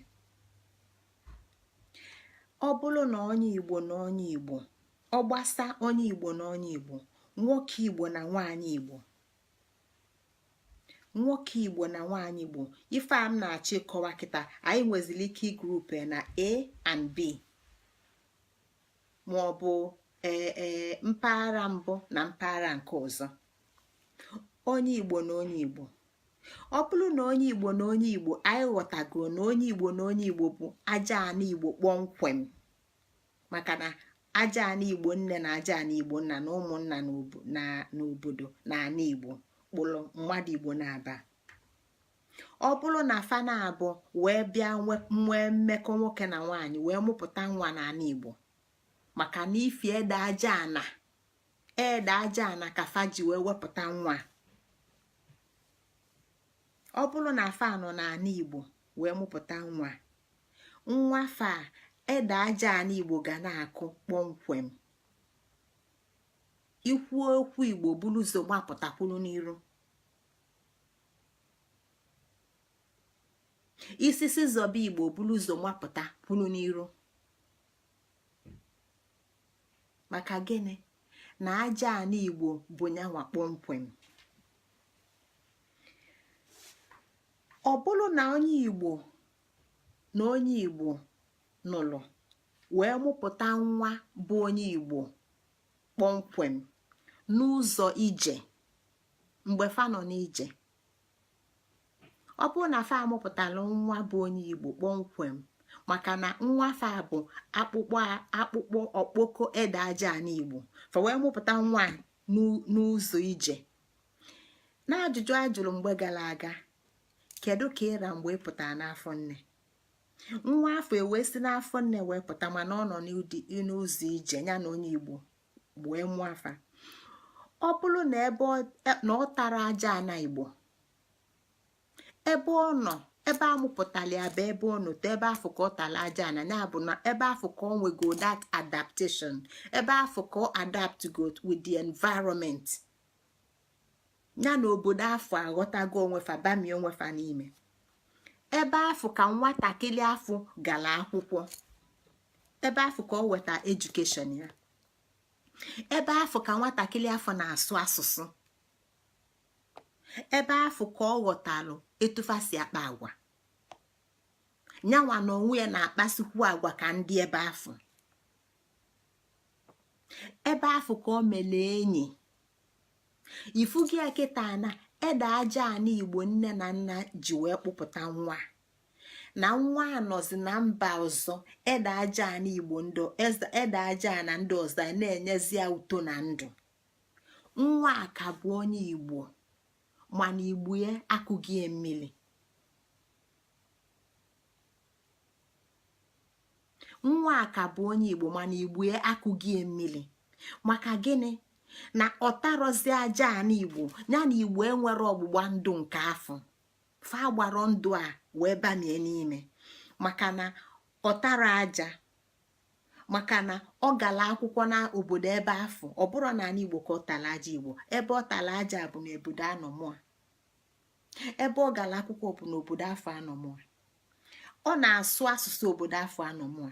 Speaker 1: Ọ bụrụ na onye Igbo na onye Igbo, ọ gbasa onye Igbo na onye Igbo, nwoke Igbo na nwaanyị Igbo, nwoke Igbo na nwaanyị Igbo, ife a m na-achọ ịkọwa kịta, anyị nwezili ike igroup na A and B, ma ọ bụ ee mpaghara mbụ na mpaghara nke ọzọ. Onye Igbo na onye Igbo, ọ bụrụ na onye Igbo na onye Igbo, anyị ghọtago na onye Igbo na onye Igbo bụ aja ana Igbo kpọmkwem, maka na aja ana Igbo nne na aja ana Igbo nna na ụmụnna n'obodo na ana Igbo kpụrụ mmadụ Igbo na-aba. Ọ bụrụ na fa na-abụ wee bịa nwee mmekọ nwoke na nwaanyị wee mụpụta nwa n'ala Igbo, maka na ifi ede aja ana, ede aja ana ka fa ji wee wepụta nwa. Ọ bụrụ na fa nọ n'ala Igbo wee mụpụta nwa, nwa fa ede aja ana Igbo ga na-akụ kpọmkwem. Ikwu okwu Igbo buru ụzọ gbapụtakwuru n'iru. Isisi zọba Igbo buru ụzọ mapụta kwuru n'iru. Maka gịnị? Na aja ana Igbo bụ nyanwa kpọmkwem. Ọ bụrụ na onye Igbo na onye Igbo nụlụ wee mụpụta nwa bụ onye Igbo kpọmkwem n'ụzọ ije, mgbe fa nọ n'ije, ọ bụrụ na fa amụpụtala nwa bụ onye Igbo kpọmkwem, maka na nwa fa bụ akpụkpọ akpụkpọ ọkpọkọ ede aja ana Igbo, fa wee mụpụta nwa n'ụzọ ije. Na ajụjụ a jụrụ mgbe gara aga, kedu ka ịra mgbe ị pụtara n'afọ nne, nwa afọ ewee si n'afọ nne wee pụta, mana ọ nọ n'ụzọ ije, ya na onye Igbo wee mụọ afa, ọ bụrụ na ebe na ọ tara aja ana Igbo, ebe ọ nọ, ebe amụpụtara ya bụ ebe ọ nọte, ebe afọ ka ọ tara aja ana ya, bụ na ebe afọ ka ọ nwego that adaptation, ebe afọ ka ọ adapt go with the environment ya na obodo afọ, aghọtago onwefa, bamie onwefa n'ime ebe afọ, ka nwatakịrị afọ gara akwụkwọ, ebe afọ ka ọ weta education ya, ebe afọ ka nwatakịrị afọ na-asụ asụsụ, ebe afọ ka ọ ghọtalụ etufa si akpa agwa, nyanwa na onwe ya na-akpasikwu agwa ka ndị ebe afọ, ebe afọ ka ọ melee enyi. Ifugi ya kịta na ede aja ana Igbo nne na nna ji wee kpụpụta nwa, na nwa anọzi na mba ọzọ, ede aja ana Igbo, ede aja na ndị ọzọ na-enyezi ya uto na ndụ. Nwa a ka bụ onye Igbo, mana Igbo ya akụghị mmiri. Nwa a ka bụ onye Igbo, mana Igbo ya akụghị mmiri. Maka gịnị? Na ọ tarọzi aja ana Igbo, ya na Igbo enwere ọgbụgba ndụ nke afọ fa gbara ndụ a wee bamie n'ime, maka na ọ tara aja, maka na ọ gara akwụkwọ na obodo ebe afọ. Ọ bụrụ na ala Igbo ka ọ tara aja Igbo, ebe ọ tara aja bụ n'obodo anọmụa, ebe ọ gara akwụkwọ bụ n'obodo afọ anọmụa, ọ na-asụ asụsụ obodo afọ anọmụa,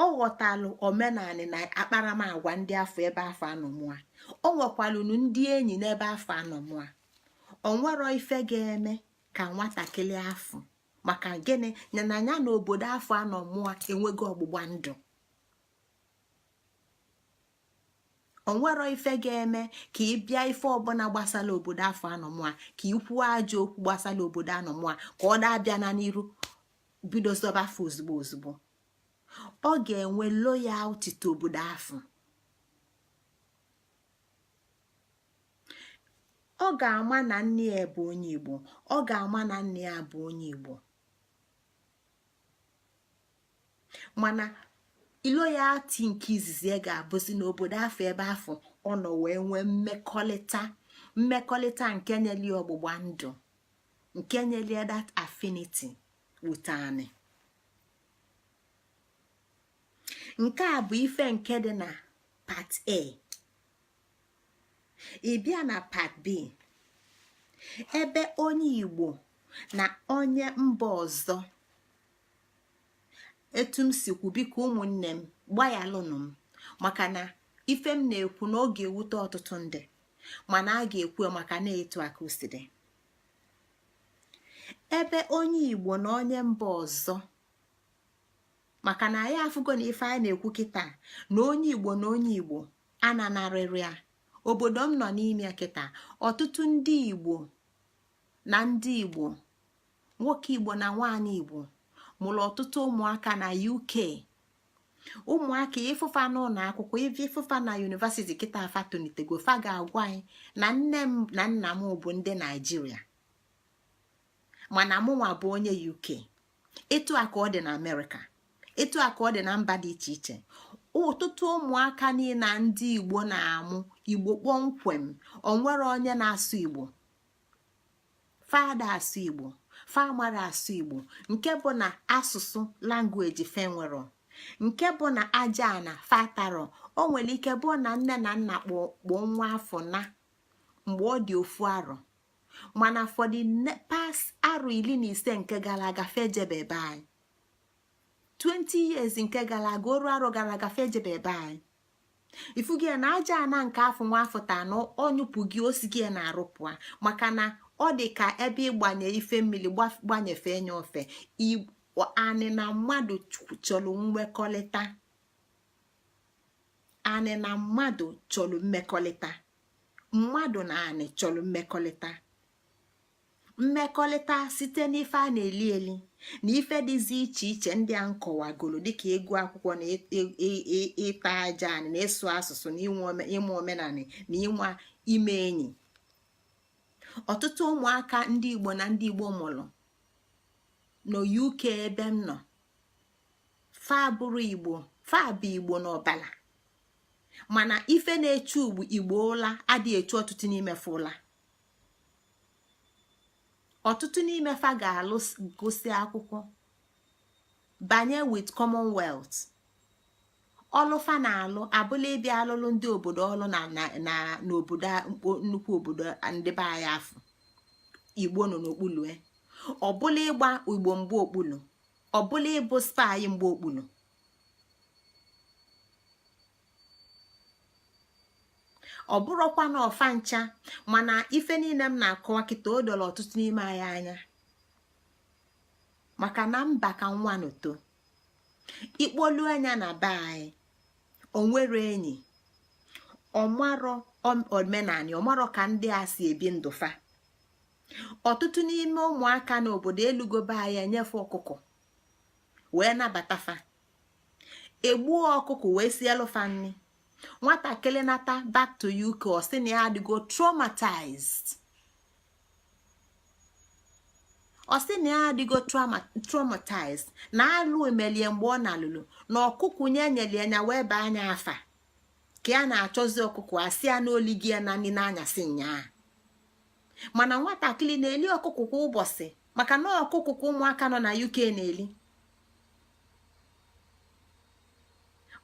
Speaker 1: ọ ghọtalụ omenanị na akparamagwa ndị afọ ebe afọ anọmụa, o nwekwalụnụ ndị enyi n'ebe afọ anọmụa. O nwero ife ga-eme ka nwatakịrị afọ. Maka gịnị? Ya na ya na obodo afọ anọmụa enwego ọgbụgba ndụ. O nwero ife ga-eme ka ị bịa ife ọbụla gbasara obodo afọ anọmụa, ka ị kwuo ajọ okwu gbasara obodo anọmụa, ka ọ na-abịa na n'iru bido zọba afọ ozugbo ozugbo. Ọ ga-enwe loyalty to obodo afọ. Ọ ga-ama na nne ya bụ onye Igbo, ọ ga-ama na nna ya bụ onye Igbo, mana loyalty nke izizi ya ga-abụzi n'obodo afọ ebe afọ ọ nọ wee nwee mmekọrịta, mmekọrịta nke nyeli ọgbụgba ndụ, nke nyeli that affinity with anị. Nke a bụ ife nke dị na part A. Ị bịa na part B, ebe onye Igbo na onye mba ọzọ, etu m si kwu, biko ụmụnne m gbaghalụnụ m, maka na ife m na-ekwu na ọ ga-ewute ọtụtụ ndị, mana a ga-ekwu maka na etu a ka o si dị. Ebe onye Igbo na onye mba ọzọ, maka na anyị afụgo na ife anyị na-ekwu kịta na onye Igbo na onye Igbo ananarịrị ya. Obodo m nọ n'ime ya kịta, ọtụtụ ndị Igbo na ndị Igbo, nwoke Igbo na nwaanyị Igbo mụrụ ọtụtụ ụmụaka na UK. Ụmụaka ịfụfa n'ụlọ akwụkwọ, ịfụfa na university kịta, fa tonitego, fa ga-agwa anyị na nne m na nna m bụ ndị Naijiria, mana mụnwa bụ onye UK. Etu a ka ọ dị na Amerịka, etu a ka ọ dị na mba dị iche iche. Ọtụtụ ụmụaka niile ndị Igbo na-amụ Igbo kpọmkwem, onwere onye na-asụ Igbo, fa ada asụ Igbo, fa mara asụ Igbo, nke bụ na asụsụ language fe nwere, nke bụ na aja ana fa tarọ. O nwere ike bụ na nne na nna kpọọ nwa afọ na mgbe ọ dị ofu arọ, mana for the past arọ 15 nke gara aga fejebe ebe anyị, 20 years nke gara aga, oru arọ gara aga fejebe ebe anyị. Ifugi ya na aja ana nke afọ nwa afọ taa na ọnyụpụ gị osi gị na-arụpụa, maka na Ọ dị ka ebe ịgbanye ife mmiri gbanyefe nya ofe. Anị na mmadụ chọrọ nwekọrịta. Anị na mmadụ chọrọ mmekọrịta. Mmadụ na anị chọrọ mmekọrịta, mmekọrịta site n'ife a na-eli eli na ife dịzi iche iche ndị a nkọwagoro, dịka ịgụ akwụkwọ na ịta aja anị na ịsụ asụsụ na ịmụ omenanị na ịnwa ime enyi. Ọtụtụ ụmụaka ndị Igbo na ndị Igbo mụrụ nọ UK ebe m nọ, fa bụrụ Igbo, fa bụ Igbo n'ọbala, mana ife na-echu ugbu Igbo ụla adịghị echu ọtụtụ n'ime fa ụla. Ọtụtụ n'ime fa ga-alụ, gụsị akwụkwọ, banye with Commonwealth. Ọlụ fa na-alụ abụla ịbịa alụlụ ndị obodo ọlụ na na n'obodo, nnukwu obodo ndị be anyị afọ Igbo nọ n'okpulu e. Ọbụla ịgba Igbo mgbe okpulu, ọbụla ịbụ spy mgbe okpulu. Ọ bụrụkwa na ọfa ncha, mana ife niile m na-akọwa kịta o doro ọtụtụ n'ime anyị anya, maka na mba ka nwa n'oto ikpolu anya na be anyị. Onwere enyi, ọmarọ omenani, ọmarọ ka ndị a si ebi ndụ fa. Ọtụtụ n'ime ụmụaka n'obodo elugo be anyị, enyefe ọkụkọ wee nabata fa, egbuo ọkụkọ wee sielu fa nri. Nwatakịrị nata back to UK, ọ sị na ya adịgo traumatized, ọ sị na ya adịgo traumatized na alụ emelie mgbe ọ na-alụlụ na ọkụkụ nye nyelie anya wee baa anya afa ka ya na-achọzi ọkụkọ, asị ya n'oli gị ya na nri n'anyasị nyaa. Mana nwatakịrị na-eli ọkụkọ kwa ụbọchị, maka na ọkụkọ ka ụmụaka nọ na UK na-eli,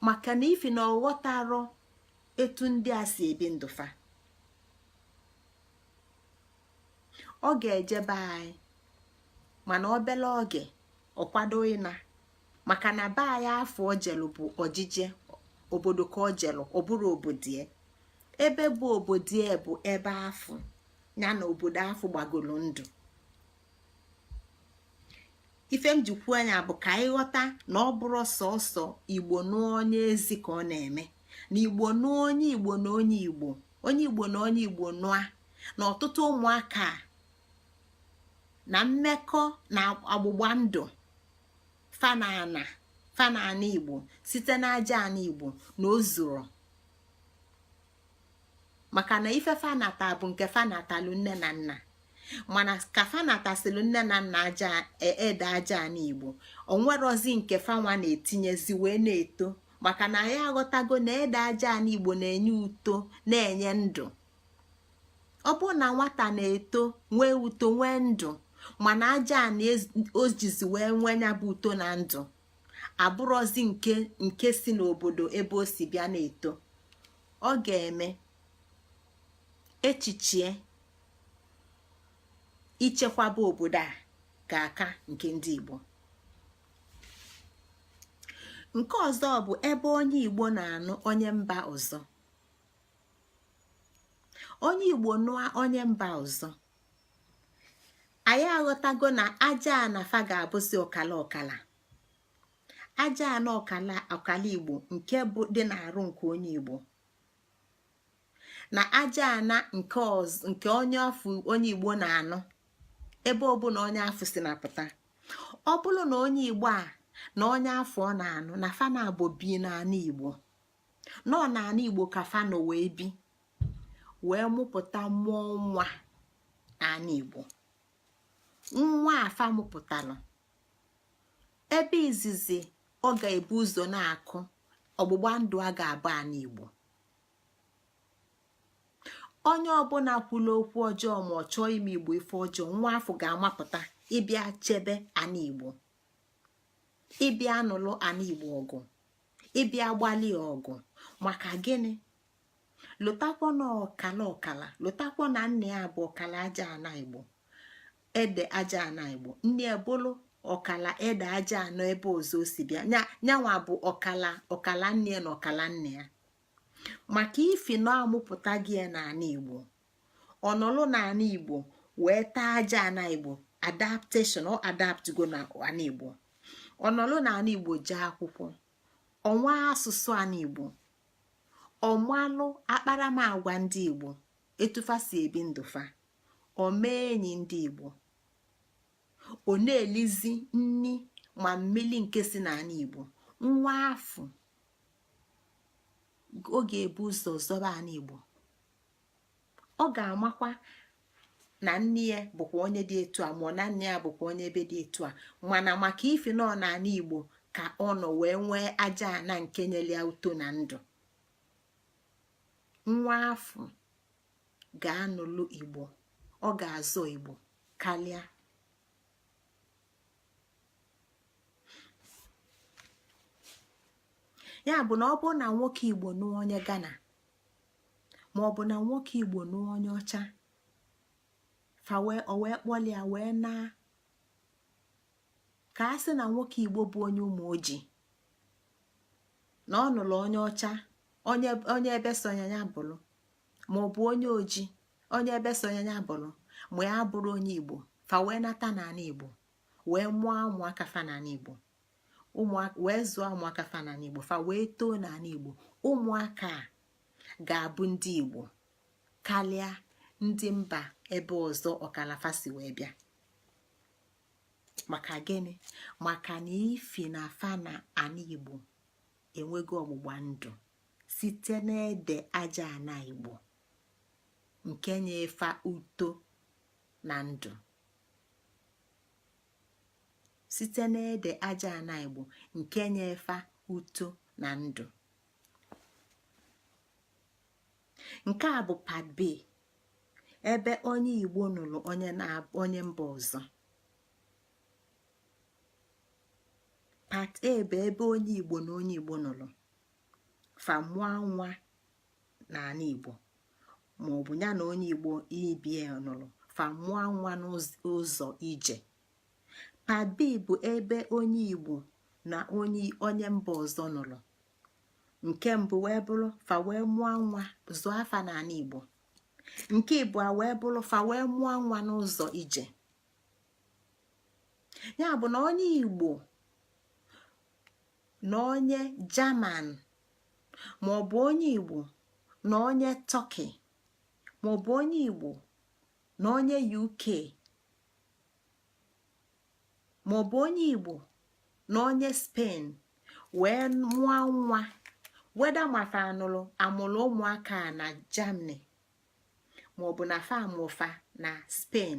Speaker 1: maka na ifi na ọghọtarọ etu ndị a si ebi ndụ fa. Ọ ga-ejebe anyị, mana obele oge ọ kwado ịna, maka na be anyị afọ o jelu bụ ojije obodo ka o jelu, ọ bụrụ obodo ebe bụ obodo bụ ebe afọ ya na obodo afọ gbagoro ndụ. Ife m ji kwuo anya bụ ka anyị ghọta na ọ bụrụ sọsọ Igbo nụọ onye ezi ka ọ na-eme, na Igbo nụọ onye Igbo na onye Igbo, onye Igbo na onye Igbo nụa, na ọtụtụ ụmụaka na mmekọ na agbụgba ndụ fanana fanana Igbo site n'aja ana Igbo na o zuru, maka na ife fanata bụ nke fanatalụ nne na nna. Mana ka fanatasịlụ nne na nna aja ede aja ana Igbo, onwerozi nke fanwa na-etinyezi wee na-eto, maka na anyị aghọtago na ede aja ana Igbo na-enye uto, na-enye ndụ. Ọ bụrụ na nwata na-eto nwee uto, nwee ndụ, mana aja ana o jizi wee nwee ya bụ uto na ndụ abụrọzi nke si n'obodo ebe o si bịa na-eto, ọ ga-eme echichie ichekwaba obodo a ga-aka nke ndị Igbo. Nke ọzọ bụ ebe onye Igbo na-anụ onye mba ọzọ. Onye Igbo nụọ onye mba ọzọ, anyị aghọtago na aja na fa ga-abụzi ọkala ọkala aja ana, ọkala ọkala Igbo nke bụ dị n'arụ nke onye Igbo, na aja ana nke onye afụ onye Igbo na-anụ, ebe ọbụla onye afụ si na-apụta. Ọ bụrụ na onye Igbo a na onye afọ ọ na-anụ na fa na-abụ bi n'ala Igbo, nọ n'ala Igbo ka fa nọ wee bi wee mụpụta mmụọ nwa n'ala Igbo, nwa afa mụpụtalụ, ebe izizi ọ ga-ebu ụzọ na-akụ ọgbụgba ndụ a ga-abụ ala Igbo. Onye ọbụla kwulu okwu ọjọọ ma ọ chọọ ime Igbo ife ọjọọ, nwa afọ ga-amapụta ịbịa chebe ana Igbo, ịbịa nụlụ ana Igbo ọgụ, ịbịa gbalị ọgụ. Maka gịnị? Lụtakwa na ọkala ọkala, lụtakwa na nna ya bụ ọkala aja ana Igbo, ede aja ana Igbo, nne ya bụlụ ọkala ede aja anọ ebe ọzọ o si bịa. Nyanwa bụ ọkala ọkala nne ya na ọkala nne ya. Maka ifi na amụpụta gị ya n'ala Igbo, ọnọlụ n'ala Igbo Wee taa aja ana Igbo, adaptation. Ọ adaptgo na ana Igbo, ọnọlụ na ana Igbo, jee akwụkwọ, ọnwa asụsụ ana Igbo, ọmalụ akparamagwa ndị Igbo, etufa si ebi ndụfa, omee enyi ndị Igbo, ọ na-elizi nni ma mmili nke si n'ala Igbo. Nwa afọ ọ ga-ebu ụzọ zọba ala Igbo. Ọ ga-amakwa na nne ya bụkwa onye dị etu a, ma na nne ya bụkwa onye ebe dị etu a, mana maka ife nọ n'ala Igbo ka ọ nọ wee nwee aja ana nke nyere ya uto na ndụ. Nwa afọ ga-anụlụ Igbo, ọ ga-azọ Igbo karịa. Ya bụ na ọ bụrụ na nwoke Igbo nụọ onye Ghana, ma ọ bụ na nwoke Igbo nụọ onye ọcha, fa wee o wee kpọlia wee naa, ka a sị na nwoke Igbo bụ onye ụmụ ojii na ọ nụrụ onye ọcha, onye ebe sonye ya bụrụ, ma ọ bụ onye ojii, onye ebe sonye ya bụrụ, ma ya bụrụ onye Igbo, fa wee nata n'ala Igbo, wee mụọ ụmụaka fa n'ala Igbo, wee zụọ ụmụaka fa n'ala Igbo, fa wee too n'ala Igbo, ụmụaka a ga-abụ ndị Igbo karịa ndị mba ebe ọzọ ọkalafa si wee bịa. Maka gịnị? Maka na ifi na fa na ana Igbo enwego ọgbụgba ndụ site n'ede aja ana Igbo nke nye-fa uto na ndụ, site n'ede aja ana Igbo nke nye-fa uto na ndụ. Nke a bụ part B, ebe onye Igbo nụrụ onye na onye mba ọzọ. Part A bụ ebe onye Igbo na onye Igbo nụrụ, fa mụọ nwa n'ala Igbo, ma ọ bụ ya na onye Igbo ibie nụrụ, fa mụọ nwa n'ụzọ ije. Part B bụ ebe onye Igbo na onye mba ọzọ nụrụ. Nke mbụ wee bụrụ fa wee mụọ nwa, zụọ afa n'ala Igbo. Nke ịbụọ wee bụrụ fa wee mụọ nwa n'ụzọ ije. Ya bụ na onye Igbo na onye German, ma ọ bụ onye Igbo na onye Turkey, ma ọ bụ onye Igbo na onye UK, ma ọ bụ onye Igbo na onye Spain wee mụọ nwa, weda ma fa anụrụ amụrụ ụmụaka na Germany, maọbụ na fa amụfa na Spain,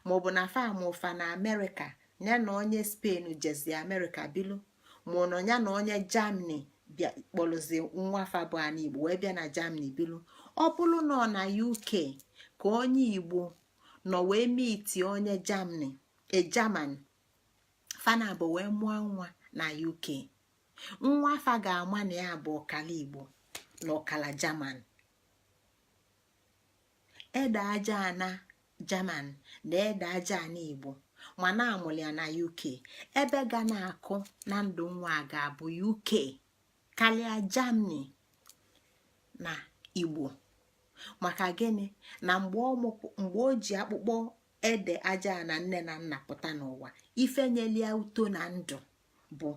Speaker 1: maọbụ na fa amụfa na Amerịka, ya na onye Spain jezi Amerịka bilu, ma ọ nọ ya na onye Germany bịa kpọrọzi nwa fa bụ ana Igbo wee bịa na Germany bilu, ọ bụrụ na ọ na UK ka onye Igbo nọ wee meeti onye Germany, a German, fa naabọ wee mụọ nwa na UK, nwa fa ga-ama na ya bụ ọkala Igbo na ọkala German. Ede aja ana German na ede aja ana Igbo, mana amụrụ ya na UK, ebe ga na-akụ na ndụ nwa ga-abụ UK karịa Germany na Igbo. Maka gịnị? Na mgbe o ji akpụkpọ ede aja na nne na nna pụta n'ụwa, ife nyelia uto na ndụ bụ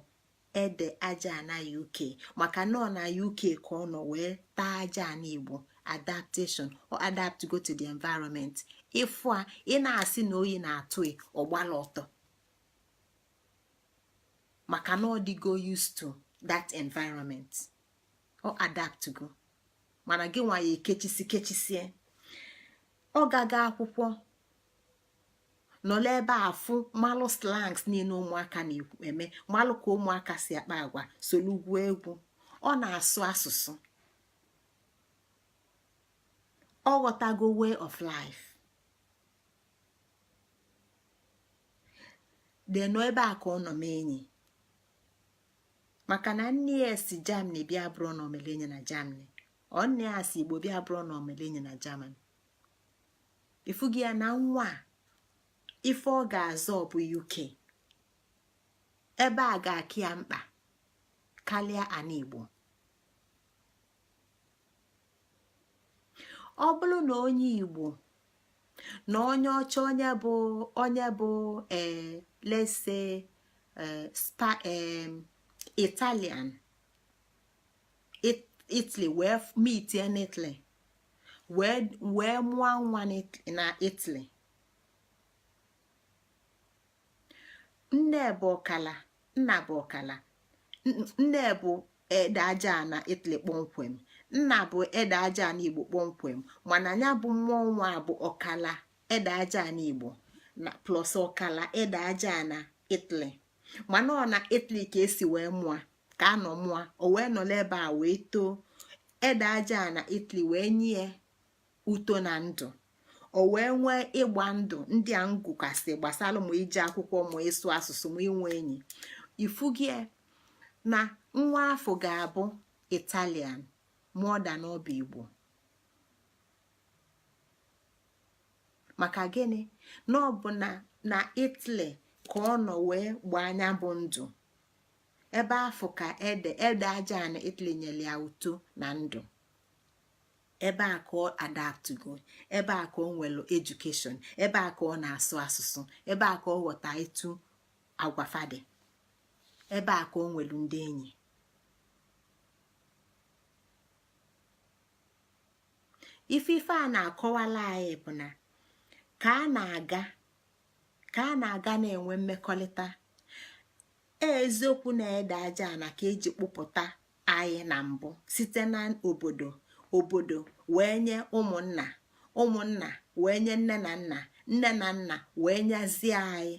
Speaker 1: ede aja na UK, maka na ọ na UK ka ọ nọ wee taa aja na Igbo. Adaptation, ọ adapt go to the environment. Ịfụ a ị na-asị na oyi na-atụ, ọgbala ọtọ, maka na ọ dịgo used to that environment, ọ adapt go. Mana gị nwa ya ekechisi kechisie. Ọ gaga akwụkwọ, nọrọ ebe a fụ, malụ slangs niile ụmụaka na-eme, malụ ka ụmụaka si akpa agwa, solugwu egwu, ọ na-asụ asụsụ, ọ ghọtago way of life. Denụ ebe a ka ọ nọ mee enyi, maka na nne ya si Germany bịa bụrụ na omele enyi na Germany, ọ nne ya si Igbo bịa bụrụ na omele enyi na Germany. Ifugi ya na nwa a, ife ọ ga-azọ bụ UK, ebe a ga-akị ya mkpa karịa ana Igbo. Ọ bụrụ na onye Igbo Na onye ọcha, onye bụ let's say spa Italian, Italy, wee meetie n'Italy, wee mụọ nwa na Italy, nne bụ ọkala, nna bụ ọkala. Nne bụ ede aja na Italy kpọmkwem, nna bụ ede aja na Igbo kpọmkwem, mana ya bụ mmụọ nwa bụ ọkala ede aja na Igbo na plus ọkala ede aja na Italy. Mana ọ na Italy ka esi wee mụọ, ka a nọ mụọ, o wee nọrọ ebe a wee too. Ede aja na Italy wee nye uto na ndụ, o wee nwee ịgba ndụ ndị a ngụkasị gbasara ma ije akwụkwọ, ma ịsụ asụsụ, ma inwe enyi. Ifugie na nwa afọ ga-abụ Italian more than ọ bụ Igbo. Maka gịnị? Na ọ bụ na Italy ka ọ nọ wee gbaa anya bụ ndụ. Ebe afọ ka ede aja na Italy nyere ya uto na ndụ. Ebe a ka ọ adaptgo, ebe a ka ọ nwere education, ebe a ka ọ na-asụ asụsụ, ebe a ka ọ ghọta etu agwa fa dị, ebe a ka ọ nwere ndị enyi. Ife a na-akọwala anyị bụ na ka a na-aga na-enwe mmekọrịta. Eziokwu na ede aja na ka eji kpụpụta anyị na mbụ site na obodo, obodo wee nye ụmụnna, ụmụnna wee nye nne na nna, nne na nna wee nyezie anyị.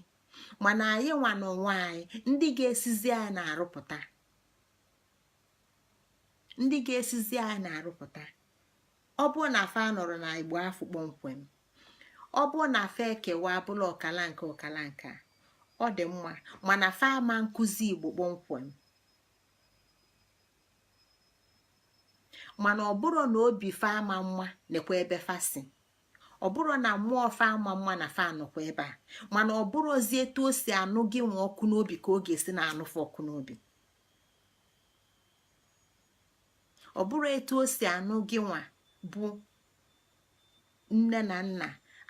Speaker 1: Mana anyị nwa na onwe anyị, ndị ga-esizi anyị na-arụpụta, ndị ga-esizi anyị na-arụpụta. Ọ bụrụ na fa nọrọ na Igbo afụ kpọmkwem, ọ bụrụ na fa ekewa abụla ọkala nke ọkala nke, ọ dị mma, mana fa ama nkụzi Igbo kpọmkwem. Mana ọ bụrụ na obi fa ama mma nekwa ebe fa si, ọ bụrụ na mmụọ fa ama mma na fa nọkwa ebe a, mana ọ bụrụzi etu o si anụ gị nwe ọkụ n'obi ka ọ ga-esi na-anụfe ọkụ n'obi. Ọ bụrụ etu o si anụ gị nwa bụ nne na nna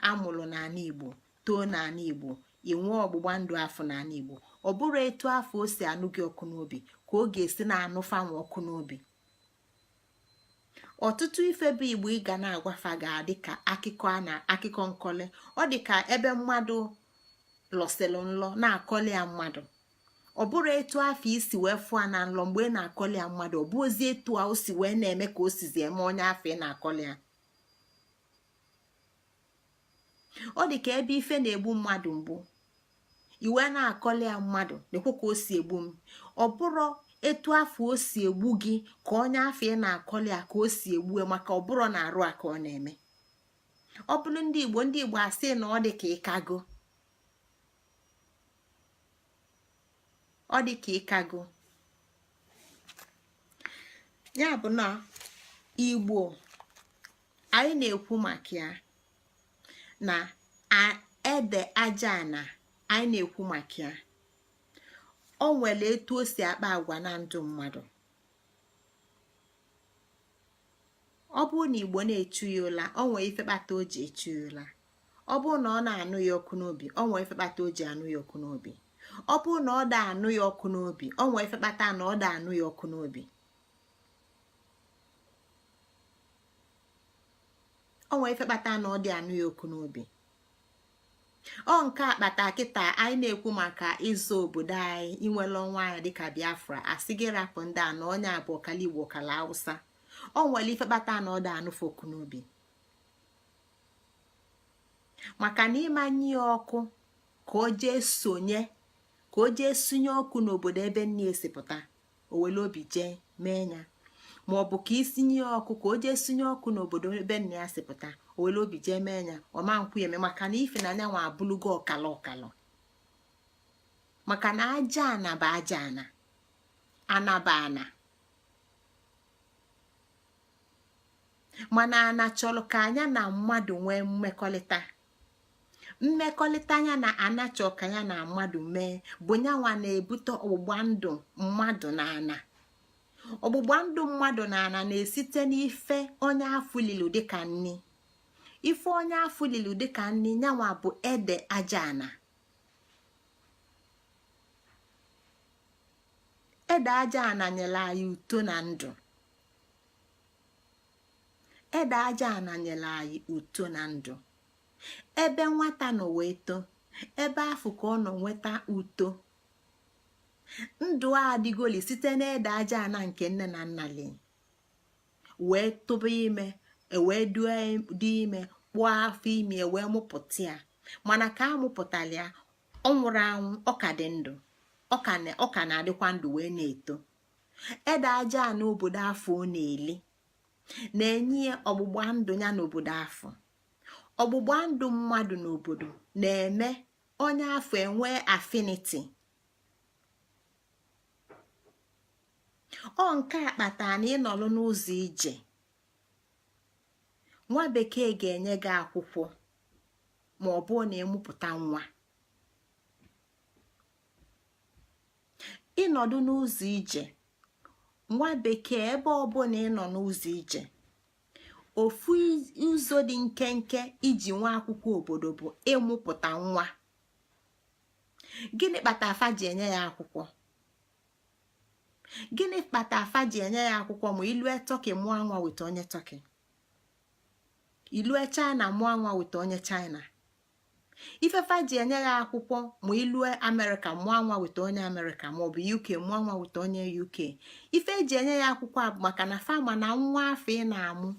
Speaker 1: amụrụ n'ala Igbo, too n'ala Igbo, inwe ọgbụgba ndụ afọ n'ala Igbo, ọ bụrụ etu afọ o si anụ gị ọkụ n'obi ka ọ ga-esi na-anụ fanwa ọkụ n'obi. Ọtụtụ ife bụ Igbo ị ga na-agwafa ga-adị ka akụkọ a na akụkọ nkọli. Ọ dị ka ebe mmadụ lọsịrị nlọ na-akọli ya mmadụ. Ọ bụrụ etu afọ isi wee fụọ na nlọ mgbe ị na-akọli ya mmadụ, ọ bụ ozi etu a o si wee na-eme ka o sizi eme onye afọ ị na-akọli ya. Ọ dị ka ebe ife na-egbu mmadụ mgbu, i wee na-akọli ya mmadụ, nekwe ka o si egbu m. Ọ bụrụ etu afọ o si egbu gị ka onye afọ ị na-akọli ya ka o si egbu ya, maka ọ bụrụ na arụ a ka ọ na-eme. Ọ bụrụ ndị Igbo, ndị Igbo asị na ọ dị ka ịkago, ọ dị ka ịkago. Ya bụ na Igbo anyị na-ekwu maka ya na ede aja na anyị na-ekwu maka ya, o nwere etu o si akpa agwa na ndụ mmadụ. Ọ bụrụ na Igbo na-echu ya ụla, o nwee ife kpata o ji echu ya ụla. Ọ bụrụ na ọ na-anụ ya ọkụ n'obi, o nwee ife kpata o ji anụ ya ọkụ n'obi. Ọ bụrụ na ọ da anụ ya ọkụ n'obi, o nwee ife kpata na ọ da anụ ya ọkụ n'obi. O nwee ife kpata na ọ dị anụ ya ọkụ n'obi. Ọ nke a kpata kịta anyị na-ekwu maka ịzọ obodo anyị, inwere onwe anyị dịka Biafra, asị gị rapụ ndị a na onye a bụ ọkala Igbo, ọkala Hausa. O nwere ife kpata na ọ da anụfe ọkụ n'obi, maka na ịmanye ya ọkụ ka o jee sonye, ka o jee sunye ọkụ n'obodo ebe nne esi pụta, o were obi jee mee ya, ma ọ bụ ka isinye ya ọkụ ka o jee sunye ọkụ n'obodo ebe nna ya si pụta, o were obi jee mee ya, ọ ma nkwu eme, maka na ife na anyanwụ abụlụgo ọkala ọkalọ. Maka na aja ana bụ aja ana, ana bụ ana, mana ana chọrọ ka anya na mmadụ nwee mmekọrịta. Mmekọrịta anya na ana chọrọ ka ya na mmadụ mee bụ nyanwa na-ebute ọgbụgba ndụ mmadụ na ana. Ọgbụgba ndụ mmadụ na ana na-esite n'ife onye afụ lilu dịka nni. Ife onye afụ lilu dịka nni nyanwa bụ ede aja ana. Ede aja ana nyere anyị uto na ndụ. Ede aja ana nyere anyị uto na ndụ. Ebe nwata nọ wee too, ebe afụ ka ọ nọ nweta uto. Ndụ a adịgoli site n'ede aja ana nke nne na nna li wee tụba ime, ewee dị ime, kpụọ afọ ime wee mụpụta ya. Mana ka a mụpụtara ya, ọ nwụrụ anwụ, ọ ka dị ndụ, ọ ka na-adịkwa ndụ wee na-eto. Ede aja ana obodo afụ ọ na-eli na-enye ya ọgbụgba ndụ ya n'obodo afụ. Ọgbụgba ndụ mmadụ n'obodo na-eme onye afụ enwee affinity. Ọ nke a kpatara na ịnọlụ n'ụzọ ije, nwa bekee ga-enye gị akwụkwọ ma ọ bụ na ịmụpụta nwa. Ịnọdụ n'ụzọ ije, nwa bekee, ebe ọbụla ịnọ n'ụzọ ije, ofu ụzọ dị nkenke iji nwa akwụkwọ obodo bụ ịmụpụta nwa. Gịnị kpata afa ji enye ya akwụkwọ? Gịnị kpata afa ji enye ya akwụkwọ ma ilue Turkey mụọ nwa with onye Turkey, ilue China mụọ nwa with onye China? Ife fa ji enye ya akwụkwọ ma ilue Amerịka mụọ nwa with onye Amerịka, maọbụ UK mụọ nwa with onye UK, ife eji enye ya akwụkwọ a bụ maka na fa ma na nwa afụ ị na-amụ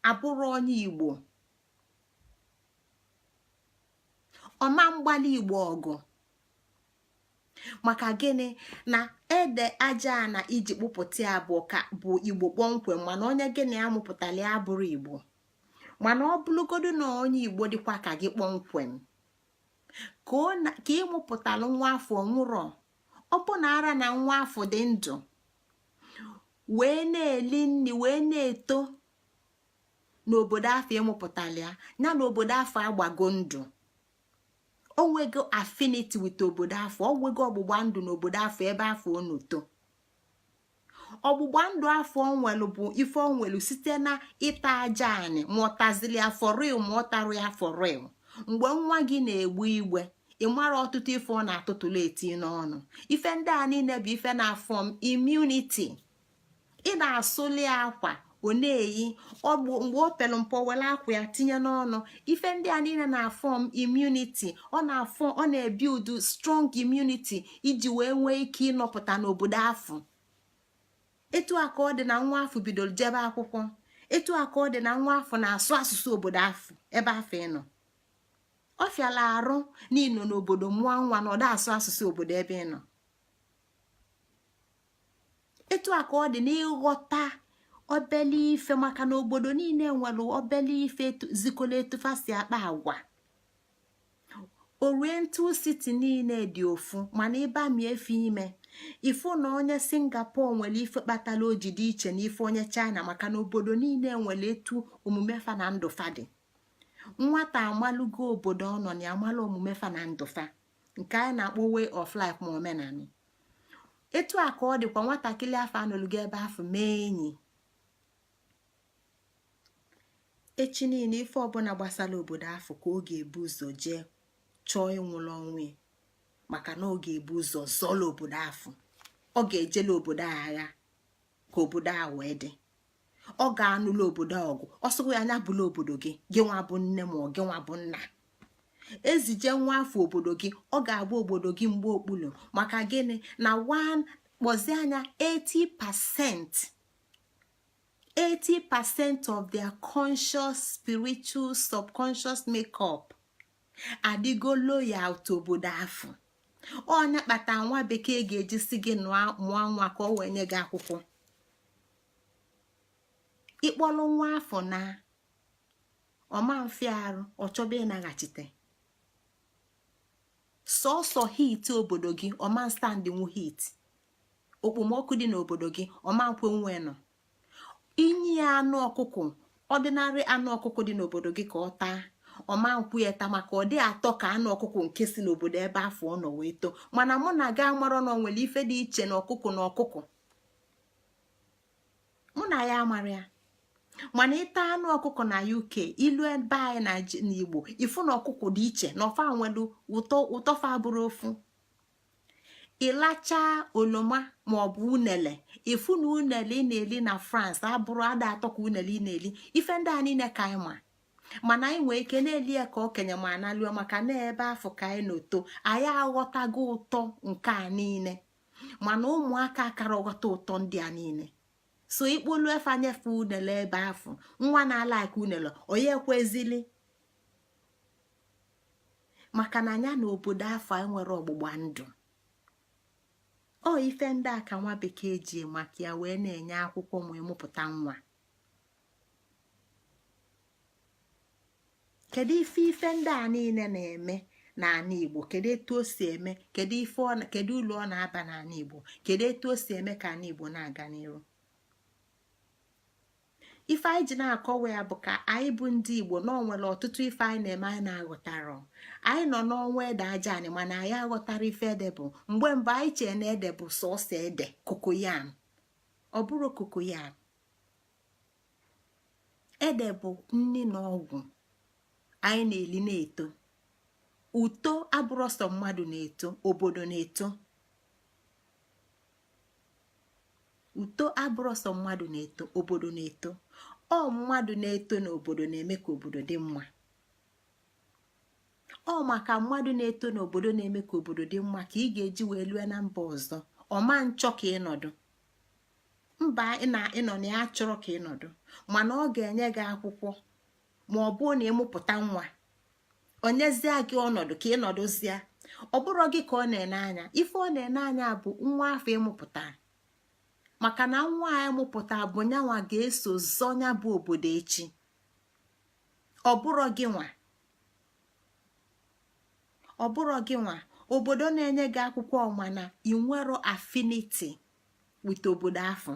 Speaker 1: abụrọ onye Igbo, ọma mgbalị Igbo ọgụ. Maka gịnị? Na ede aja ana iji kpụpụta ya bụ ka bụ Igbo kpọmkwem, mana onye gịnị amụpụtara ya abụrọ Igbo. Mana ọ bụrụgodu na onye Igbo dịkwa ka gị kpọmkwem, ka ịmụpụtalụ nwa afụ nwụrọ, ọ bụ na ara na nwa afụ dị ndụ wee na-eli nri wee na-eto n'obodo afụ ịmụpụtala ya, ya na obodo afụ agbago ndụ, o nwego affinity with obodo afụ, o nwego ọgbụgba ndụ n'obodo afụ ebe afụ ọ nọ too. Ọgbụgba ndụ afụ o nwelu bụ ife o nwelu site na ịta aja anị, ma ọ tazili ya for real ma ọ tarụ ya for real. Mgbe nwa gị na-egbe igbe, ị mara ọtụtụ ife ọ na-atụtụlụ eti n'ọnụ. Ife ndị a niile bụ ife na-aform immunity. Ị na-asụli akwa ọ na-eyi, mgbe o pelu mpe were akwa ya tinye n'ọnụ. Ife ndị a niile na-aform immunity. Ọ na-afọ ọ na-ebuild strong immunity iji wee nwee ike ịnọpụta n'obodo afụ. Etu a ka ọ dị na nwa afụ bidoro jebe akwụkwọ. Etu a ka ọ dị na nwa afụ na-asụ asụsụ obodo afụ ebe afụ ịnọ. Ọ fịala arụ na ịnọ n'obodo mụọ nwa na ọda asụ asụsụ obodo ebe ị nọ. Etu a ka ọ dị n'ịghọta obele ife, maka na obodo niile nwere obele ife zikọrọ etu fa si akpa agwa. Oriental city niile dị ofu, mana ịbami efe ime ifu na onye Singapore nwere ife kpatara o ji dị iche na ife onye China, maka na obodo niile nwere etu omume fa na ndụ fa dị. Nwata amalụgo obodo ọ nọ na amalụ omume fa na ndụ fa, nke anyị na-akpọ way of life ma omenala. Etu a ka ọ dịkwa nwatakịrị afụ anọlugo ebe afụ mee enyi. Echi niile ife ọbụla gbasara obodo afụ ka ọ ga-ebu ụzọ jee chọọ ịnwụrụ onwe, maka na ọ ga-ebu ụzọ zọlụ obodo afụ, ọ ga-ejele obodo agha ka obodo a wee dị, ọ ga-anụlụ obodo ọgụ. Ọ sịkwa ya anya bụla obodo gị, gị nwa bụ nne ma ọ gị nwa bụ nna, ezije nwa afụ obodo gị, ọ ga-agba obodo gị mgbe okpulu. Maka gịnị? Na one kpọzie anya 80% of their conscious, spiritual, subconscious makeup adịgo loyal to obodo afụ. Onye kpata nwa bekee ga-eji si gị mụọ nwa ka ọ wee nye gị akwụkwọ. Ịkpọrọ nwa afụ na ọma mfịa arụ, ọ chọba ịnaghachite. Sọsọ heat obodo gị, ọma stand nwu heat okpomọkụ dị n'obodo gị, ọma nkwe nwe nọ inye ya anụ ọkụkọ, ordinary anụ ọkụkọ dị n'obodo gị ka ọ taa, ọma nkwụ ya taa, maka ọ dị atọ ka anụ ọkụkọ nke si n'obodo ebe afụ ọ nọ wee too. Mana mụ na gị amarọ na ọ nwere ife dị iche na ọkụkọ na ọkụkọ. Mụ na ya amara ya. Mana ịta anụ ọkụkọ na UK, ilu ebe anyị na n'Igbo, ifu na ọkụkọ dị iche na ọfa nwelu ụtọ, ụtọ fa bụrụ ofu. Ịlachaa oloma maọbụ unele, ifu na unele ị na-eli na France abụrụ ada atọ ka unele ị na-eli. Ife ndị a niile ka anyị ma, mana anyị nwee ike na-eli ya ka okenye ma analụọ, maka na ebe afọ ka anyị n'oto, anyị aghọtago ụtọ nke a niile. Mana ụmụaka akara ọghọta ụtọ ndị a niile. So ikpolu efe anyefe unele ebe afọ, nwa na-ala aka unele onye ekwezili, maka na anya na obodo afọ anyị nwere ọgbụgba ndụ. Ọ ife ndị a ka nwa bekee ji maka ya wee na-enye akwụkwọ ma ịmụpụta nwa. Kedu ife ife ndị a niile na-eme n'ala Igbo? Kedu etu o si eme? Kedu ife ọ, kedu ụlọ ọ na-aba n'ala Igbo? Kedu etu o si eme ka ala Igbo na-aga n'iru? Ife anyị ji na-akọwa ya bụ ka anyị bụ ndị Igbo na ọ nwere ọtụtụ ife anyị na-eme anyị na-aghọtara. Anyị nọ n'ọnwa ede aja anyị, mana anyị aghọtara ife ede bụ. Mgbe mbụ anyị chee na ede bụ sọsọ ede cocoyam. Ọ bụrụ cocoyam, ede bụ nni na ọgwụ anyị na-eli na-eto. Uto abụrụ sọ mmadụ na-eto, obodo na-eto. Uto abụrụ sọ mmadụ na-eto, obodo na-eto. Ọ mmadụ na-eto na obodo na-eme ka obodo dị mma. Ọ maka mmadụ na-eto na obodo na-eme ka obodo dị mma ka ị ga-eji wee lue na mba ọzọ. Ọma nchọ ka ịnọdụ mba na ịnọ na ya chọrọ ka ịnọdụ, mana ọ ga-enye gị akwụkwọ ma ọ bụrụ na ịmụpụta nwa, onyezie gị ọnọdụ ka ịnọdụzie. Ọ bụrụ gị ka ọ na-ene anya, ife ọ na-ene anya bụ nwa afọ ịmụpụta, maka na nwa a ịmụpụta bụ nyanwa ga-eso zọnya bụ obodo echi. Ọ bụrụ gị nwa, ọ bụrụ gị nwa obodo na-enye gị akwụkwọ, mana ị nwero affinity with obodo afọ.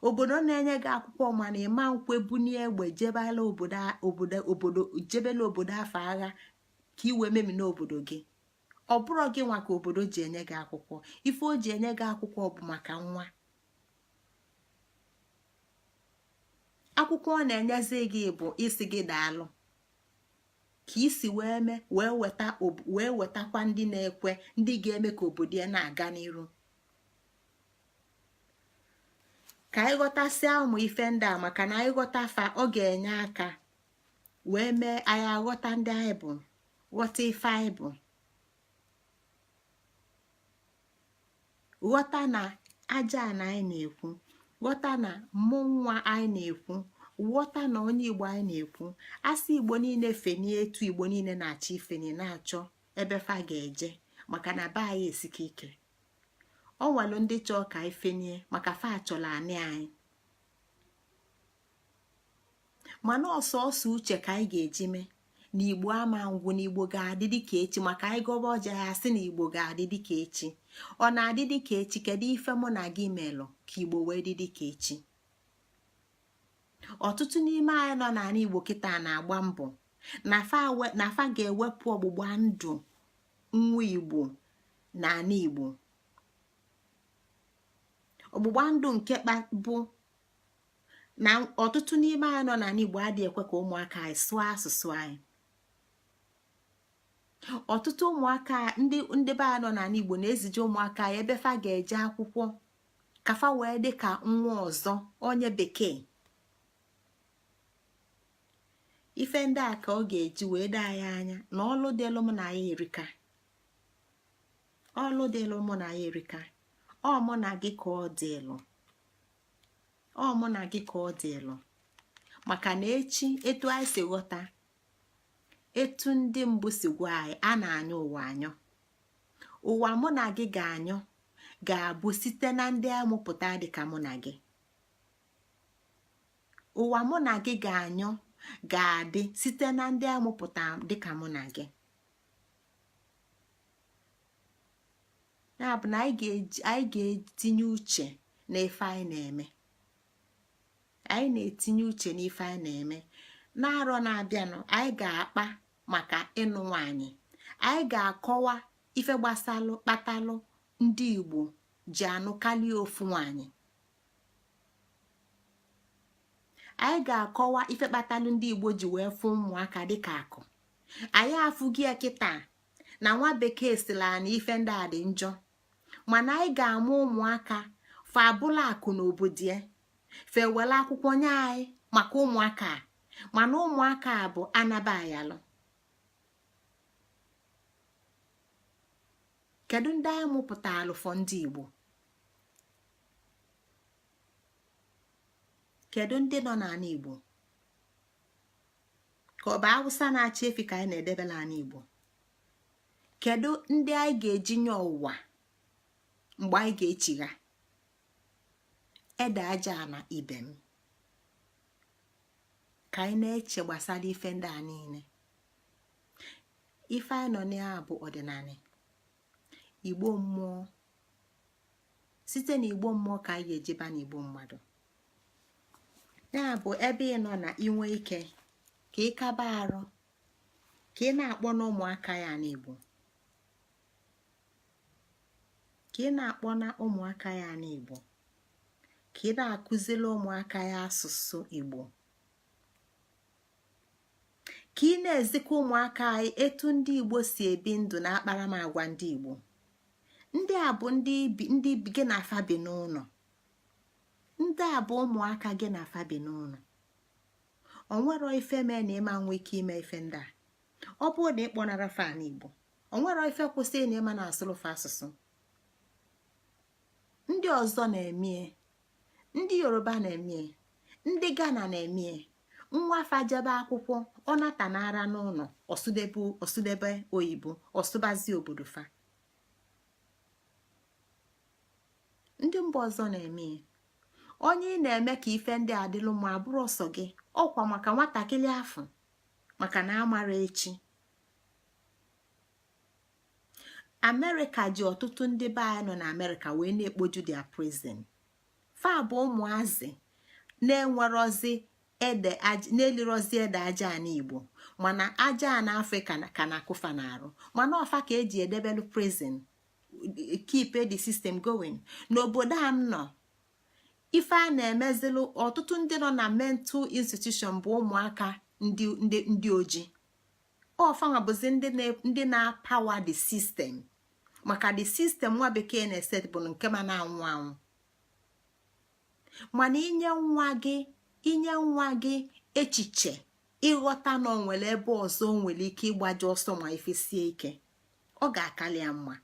Speaker 1: Obodo na-enye gị akwụkwọ, mana ịma nkwe bunie egbe jebela obodo obodo obodo jebela obodo afọ agha ka i wee memi n'obodo gị. Ọ bụrụ gị nwa ka obodo ji enye gị akwụkwọ. Ife o ji enye gị akwụkwọ bụ maka nwa. Akwụkwọ ọ na-enyezi gị bụ isi gị daalụ ka isi wee mee wee weta wee wetakwa ndị na-ekwe, ndị ga-eme ka obodo ya na-aga n'iru. Ka anyị ghọtasịa ụmụ ife ndị a, maka na anyị ghọta fa, ọ ga-enye aka wee mee anyị aghọta ndị anyị bụ, ghọta ife anyị bụ, ghọta na aja na anyị na-ekwu, ghọta na mụ nwa anyị na-ekwu, ghọta na onye Igbo anyị na-ekwu. Asị Igbo niile fenie etu Igbo niile na-achọ ifeni, na-achọ ebe fa ga-eje, maka na be anyị esika ike. Ọ nwere ndị chọọ ka anyị fenie maka fa chọrọ anị anyị, mana ọsọsọ uche ka anyị ga-eji mee na Igbo ama ngwụ, na Igbo ga-adị dịka echi. Maka anyị gọba ọja ya sị na Igbo ga-adị dịka echi, ọ na-adị dịka echi. Kedu ife mụ na gị melụ ka Igbo wee dị dịka echi? Ọtụtụ n'ime anyị nọ n'ala Igbo kịta na-agba mbọ na fa ga-ewepụ ọgbụgba ndụ nwa Igbo n'ala Igbo, ọgbụgba ndụ nke bụ na ọtụtụ n'ime anyị nọ n'ala Igbo adịghị ekwe ka ụmụaka anyị sụọ asụsụ anyị. Ọtụtụ ụmụaka ndị be anyị nọ n'ala Igbo na-ezije ụmụaka anyị ebe fa ga-eje akwụkwọ ka fa wee dị ka nwa ọzọ, onye bekee. Ife ndị a ka ọ ga-eji wee doo anyị anya na ọlụ dịlụ mụ na ya erika, ọlụ dịlụ mụ na ya erika. Ọ mụ na gị ka ọ dịlụ, ọ mụ na gị ka ọ dịlụ, maka na echi, etu anyị si ghọta, etu ndị mbụ si gwa anyị, a na-anyụ ụwa anyụ. Ụwa mụ na gị ga-anyụ ga-abụ site na ndị amụpụta dị ka mụ na gị. Ụwa mụ na gị ga-anyụ ga-adị site na ndị amụpụta dịka mụ na gị. Ya bụ na anyị ga-etinye uche n'ife anyị na-eme. Anyị na-etinye uche n'ife anyị na-eme. N'arọ na-abịanụ, anyị ga-akpa maka ịnụ nwaanyị. Anyị ga-akọwa ife gbasalụ kpatalụ ndị Igbo ji anụ karịa ofu nwaanyị. Anyị ga-akọwa ife kpatalụ ndị Igbo ji wee fụ ụmụaka dịka akụ. Anyị afụghị ya kịta na nwa bekee sila na ife ndị a dị njọ, mana anyị ga-amụ ụmụaka fa abụla akụ n'obodo ya, fe were akwụkwọ nye anyị maka ụmụaka a. Mana ụmụaka a bụ anaba ayalụ. Kedu ndị anyị mụpụtalụ for ndị Igbo? Kedu ndị nọ n'ala Igbo? Ka ọ bụ Awụsa na-achị efi ka anyị na-edebela ala Igbo? Kedu ndị anyị ga-eji nye ụwa mgbe anyị ga-echigha? Ede aja na ibe m, ka anyị na-eche gbasara ife ndị a niile. Ife anyị nọ na ya bụ ọdịnala Igbo mmụọ. Site na Igbo mmụọ ka anyị ga-ejeba na Igbo mmadụ. Ya bụ, ebe ị nọ na inwe ike ka ị kaba arụ ka ị na-akpọ na ụmụaka ya n'Igbo, ka ị na-akpọ na ụmụaka ya n'Igbo, ka ị na-akụzili ụmụaka ya asụsụ Igbo, ka ị na-ezikwa ụmụaka anyị etu ndị Igbo si ebi ndụ na akparamagwa ndị Igbo. Ndị a bụ ndị gị na afa bi n'ụlọ. Ndị a bụ ụmụaka gị na afa bi n'ụlọ. O nwero ife mee na ịma nwe ike ime ife ndị a. Ọ bụrụ na ị kpọnara fa n'Igbo, o nwero ife kwụsị na ịma na-asụrụ fa asụsụ. Ndị ọzọ na-emie, ndị Yoruba na-emie, ndị Ghana na-emie. Nwa fa jebe akwụkwọ, ọ nata nara n'ụlọ, ọsụdebe oyibo, ọsụbazi obodo fa. Ndị mba ọzọ na-eme. Onye ị na-eme ka ife ndị a dịlụ mma abụrụ ọsọ gị, ọkwa maka nwatakịrị afụ, maka na amara echi. Amerịka ji ọtụtụ ndị be anyị nọ na Amerịka wee na-ekpoju their prison. Fa bụ ụmụazị na-enwerozi ede, na-elirozi ede aja ana Igbo, mana aja ana Afrịka ka na-akụfa na-arụ, mana ọfa ka eji edebelu prison, keep the system going. N'obodo a m nọ, ife a na-emezilu ọtụtụ ndị nọ na mental institution bụ ụmụaka ndị ojii. Ọfanwa bụzi ndị na-apower the system, maka the system nwa bekee na-eset bụ nke ma na-anwụ anwụ. Mana inye nwa gị echiche ịghọta na ọ nwere ebe ọzọ o nwere ike ịgbaji ọsọ ma ife sie ike, ọ ga-akali ya mma.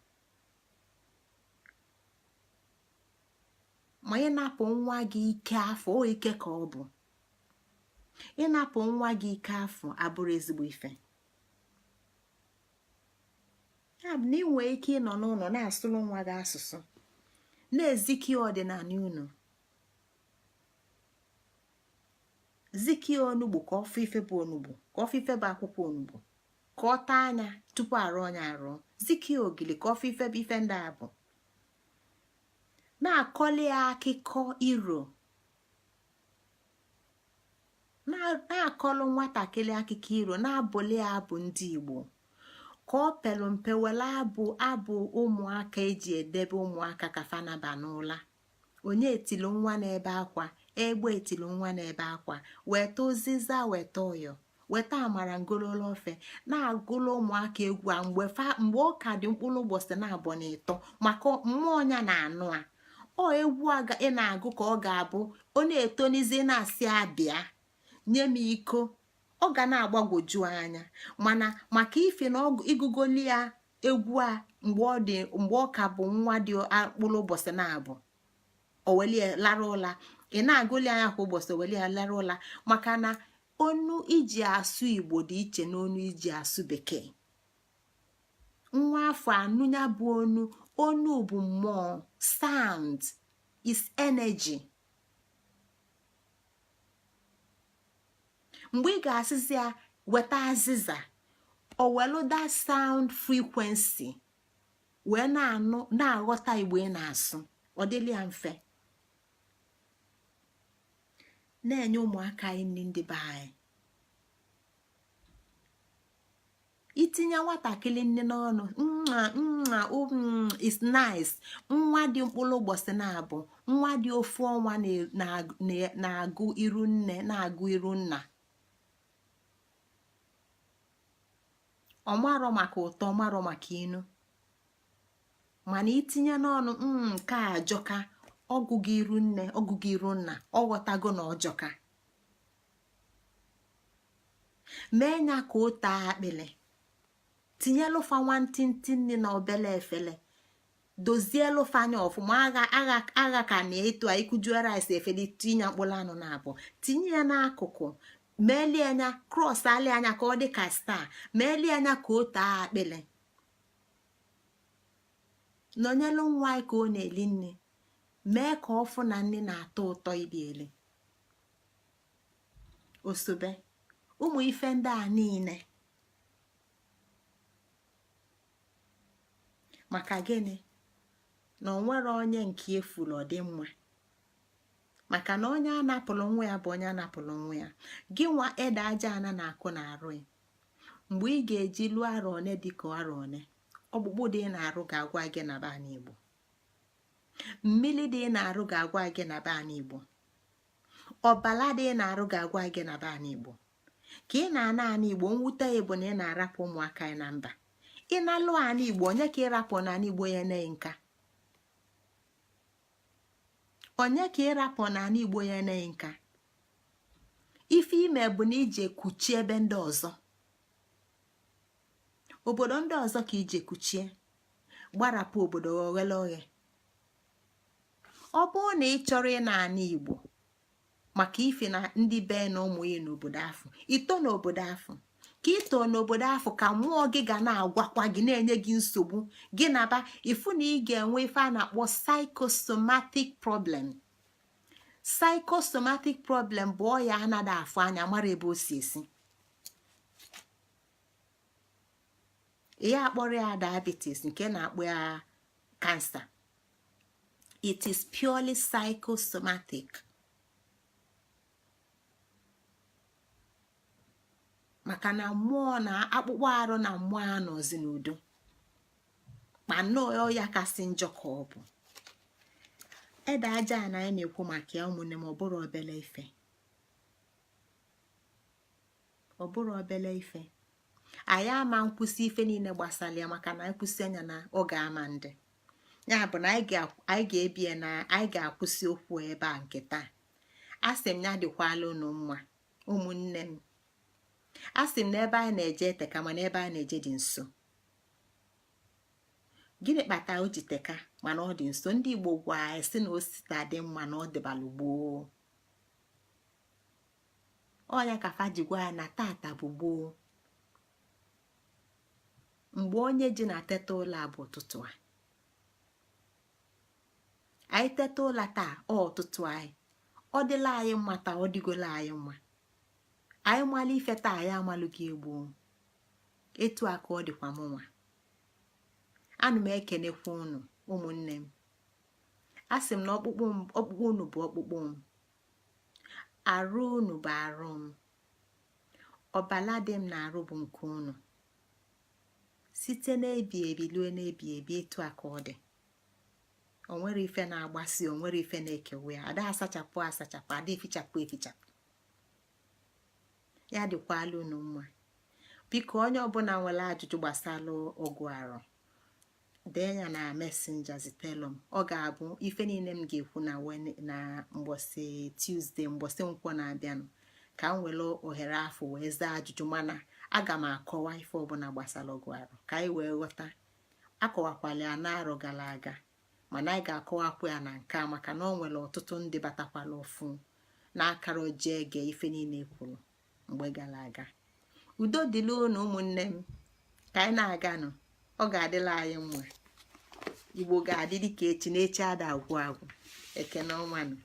Speaker 1: Ma ịnapụ nwa gị ike afọ, o ike ka ọ bụ ịnapụ nwa gị ike afọ abụrụ ezigbo ife. Ya bụ na ị nwee ike ịnọ n'ụlọ na-asụrụ nwa gị asụsụ, na-eziki ọdịnala unu, zikie onugbu ka ọ fụ ife bụ onugbu, ka ọ fụ ife bụ akwụkwọ onugbu, ka ọ taa anya tupu arụ onye arụ, zikie ogili ka ọ fụ ife bụ ife ndị a bụ, na-akọli ya akụkọ iro, na-akọlụ nwatakịrị akụkọ iro, na-abụli ya abụ ndị Igbo ka ọ pelu mpe, were abụ abụ ụmụaka eji edebe ụmụaka ka fa naba n'ụla. Onye etilu nwa na-ebe akwa, egbe etilu nwa na-ebe akwa, weta ụzịza, weta ụyọ, weta amara ngololo ofe, na-agụlụ ụmụaka egwu a mgbe ọ ka dị mkpụrụ ụbọchị na abụọ na ịtọ, maka mmụọ ya na-anụ a. Ọ egwu ị na-agụ ka ọ ga-abụ ọ na-etonizi na-asị abịa nye m iko, ọ ga na-agbagwoju anya. Mana maka ife na ịgụgoli ya egwu a mgbe ọ dị, mgbe ọ ka bụ nwa dị mkpụrụ ụbọchị na-abụ, o welie lara ụla. Ị na-agụli anya kwa ụbọchị, o welie lara ụla, maka na onu iji asụ Igbo dị iche na onu iji asụ Bekee. Nwa afọ anụnya bụ onu. Onu bụ mmụọ. Sound is energy. Mgbe ị ga-asịzi ya weta azịza, o welu that sound frequency wee na-anụ, na-aghọta Igbo ị na-asụ, ọ dịla ya mfe. Na-enye ụmụaka anyị nri ndị be anyị. Itinye nwatakịrị nne n'ọnụ, nwa nwa is nice. Nwa dị mkpụrụ ụbọchị na-abụ, nwa dị ofu ọnwa na-agụ iru nne, na-agụ iru nna. Ọ marọ maka ụtọ, ọ marọ maka inu, mana itinye n'ọnụ, nke a ajọka. Ọgụgụ iru nne, ọgụgụ iru nna, ọ ghọtago na ọjọka. Mee nya ka o taa akpịlị, tinyelụ fa nwantịntị nri na obele efele, dozielu fa anya ọfụma. Agha agha agha ka na-eto a, ikujuo rice efele, tinye mkpụrụ anụ na abụọ, tinye ya n'akụkụ, meelie anya cross, ali anya ka ọ dị ka star, meelie anya ka o taa akpịlị. Nọnyelu nwa anyị ka ọ na-eli nri, mee ka ọ fụ na nri na-atọ ụtọ ibi eli osobe ụmụ ife ndị a niile. Maka gịnị? Na o nwere onye nke efuru ọdịmma, maka na onye anapụrụ nwa ya bụ onye anapụrụ nwa ya. Gị nwa ede aja ana na-akụ na arụ ya, mgbe ị ga-eji lụọ arọ one dịka arọ one, ọkpụkpụ dị na-arụ ga-agwa gị na be anyị Igbo, mmili dị na-arụ ga-agwa gị na be anyị Igbo, ọbala dị na-arụ ga-agwa gị na be anyị Igbo. Ka ị na-ana ana Igbo, mwute ya bụ na ị na-arapụ ụmụaka ya na mba. Ị na-alụ ana Igbo, onye ka ịrapụ na ana Igbo ya na nka? Onye ka ịrapụ na ana Igbo ya na nka? Ife ime bụ na ije kuchie ebe ndị ọzọ, obodo ndị ọzọ ka ije kuchie, gbarapụ obodo oghele oghe. Ọ bụrụ na ị chọrọ ịna ana Igbo maka ife na ndị be na ụmụ ya n'obodo afụ, ito n'obodo afụ, ka ito n'obodo afụ, ka mmụọ gị ga na-agwakwa gị, na-enye gị nsogbu gị naba, ifu na ị ga-enwe ife a na-akpọ psychosomatic problem. Psychosomatic problem bụ ọya anaghị afụ anya, mara ebe o si esi. Ihe akpọrọ ya diabetes, nke na-akpọ ya kansa, it is purely psychosomatic. Maka na mmụọ na akpụkpọ arụ na mmụọ anọzi n'udo, ma nnọọ ọya kasị njọ ka ọ bụ. Ede aja na anyị na-ekwu maka ya, ụmụnne m, ọ bụrụ obele ife, ọ bụrụ obele ife. Anyị ama nkwụsị ife niile gbasara ya, maka na anyị kwụsị anya na oge ama ndị ya bụ na anyị ga-ebie na anyị ga-akwụsị okwu ebe a nke taa. Asị m ya dịkwala unu mma, ụmụnne m. Asị m na ebe anyị na-eje eteka, mana ebe anyị na-eje dị nso. Gịnị kpatara o ji teka mana ọ dị nso? Ndị Igbo gwa anyị sị na osita dị mma na ọ dịbalụ gboo. Ọ ya ka fa ji gwa ya na tata bụ gboo. Mgbe onye ji na-ateta ụla bụ ụtụtụ a. Anyị teta ụla taa, ọ ụtụtụ anyị. Ọ dịla anyị mma taa, ọ dịgola anyị mma. Anyị mala ife taa, anyị amalụghị egbu. Etu a ka ọ dịkwa m nwa. Ana m ekenekwa unu, ụmụnne m. A sị m na ọkpụkpụ unu bụ ọkpụkpụ m, arụ unu bụ arụ m, ọbala dị m na-arụ bụ nke unu. Site n'ebi ebi lue n'ebi ebi, etu a ka ọ dị. O nwere ife na-agbasi, o nwere ife na-ekewa ya. Ada asachapụ asachapụ, ada efichapụ efichapụ. Ya dịkwala unu mma. Biko, onye ọbụla nwere ajụjụ gbasara ọgụ arụ, dee ya na Messenger, zitelu m. Ọ ga-abụ ife niile m ga-ekwu na mgbọsị Tuesday, mgbọsị nkwọ na-abịanụ, ka m were ohere afọ wee zaa ajụjụ. Mana aga m akọwa ife ọbụla gbasara ọgụ arụ ka anyị wee ghọta. Akọwakwala ya n'arọ gara aga, mana anyị ga-akọwakwa ya na nke a, maka na ọ nwere ọtụtụ ndị batakwala ọfụ na-akara jee ege ife niile kwuru mgbe gara aga. Udo dịla unu, ụmụnne m. Ka anyị na-aganụ, ọ ga-adịla anyị mma. Igbo ga-adị dịka echi na echi ada agwụ agwụ. Ekene ọnwanụ.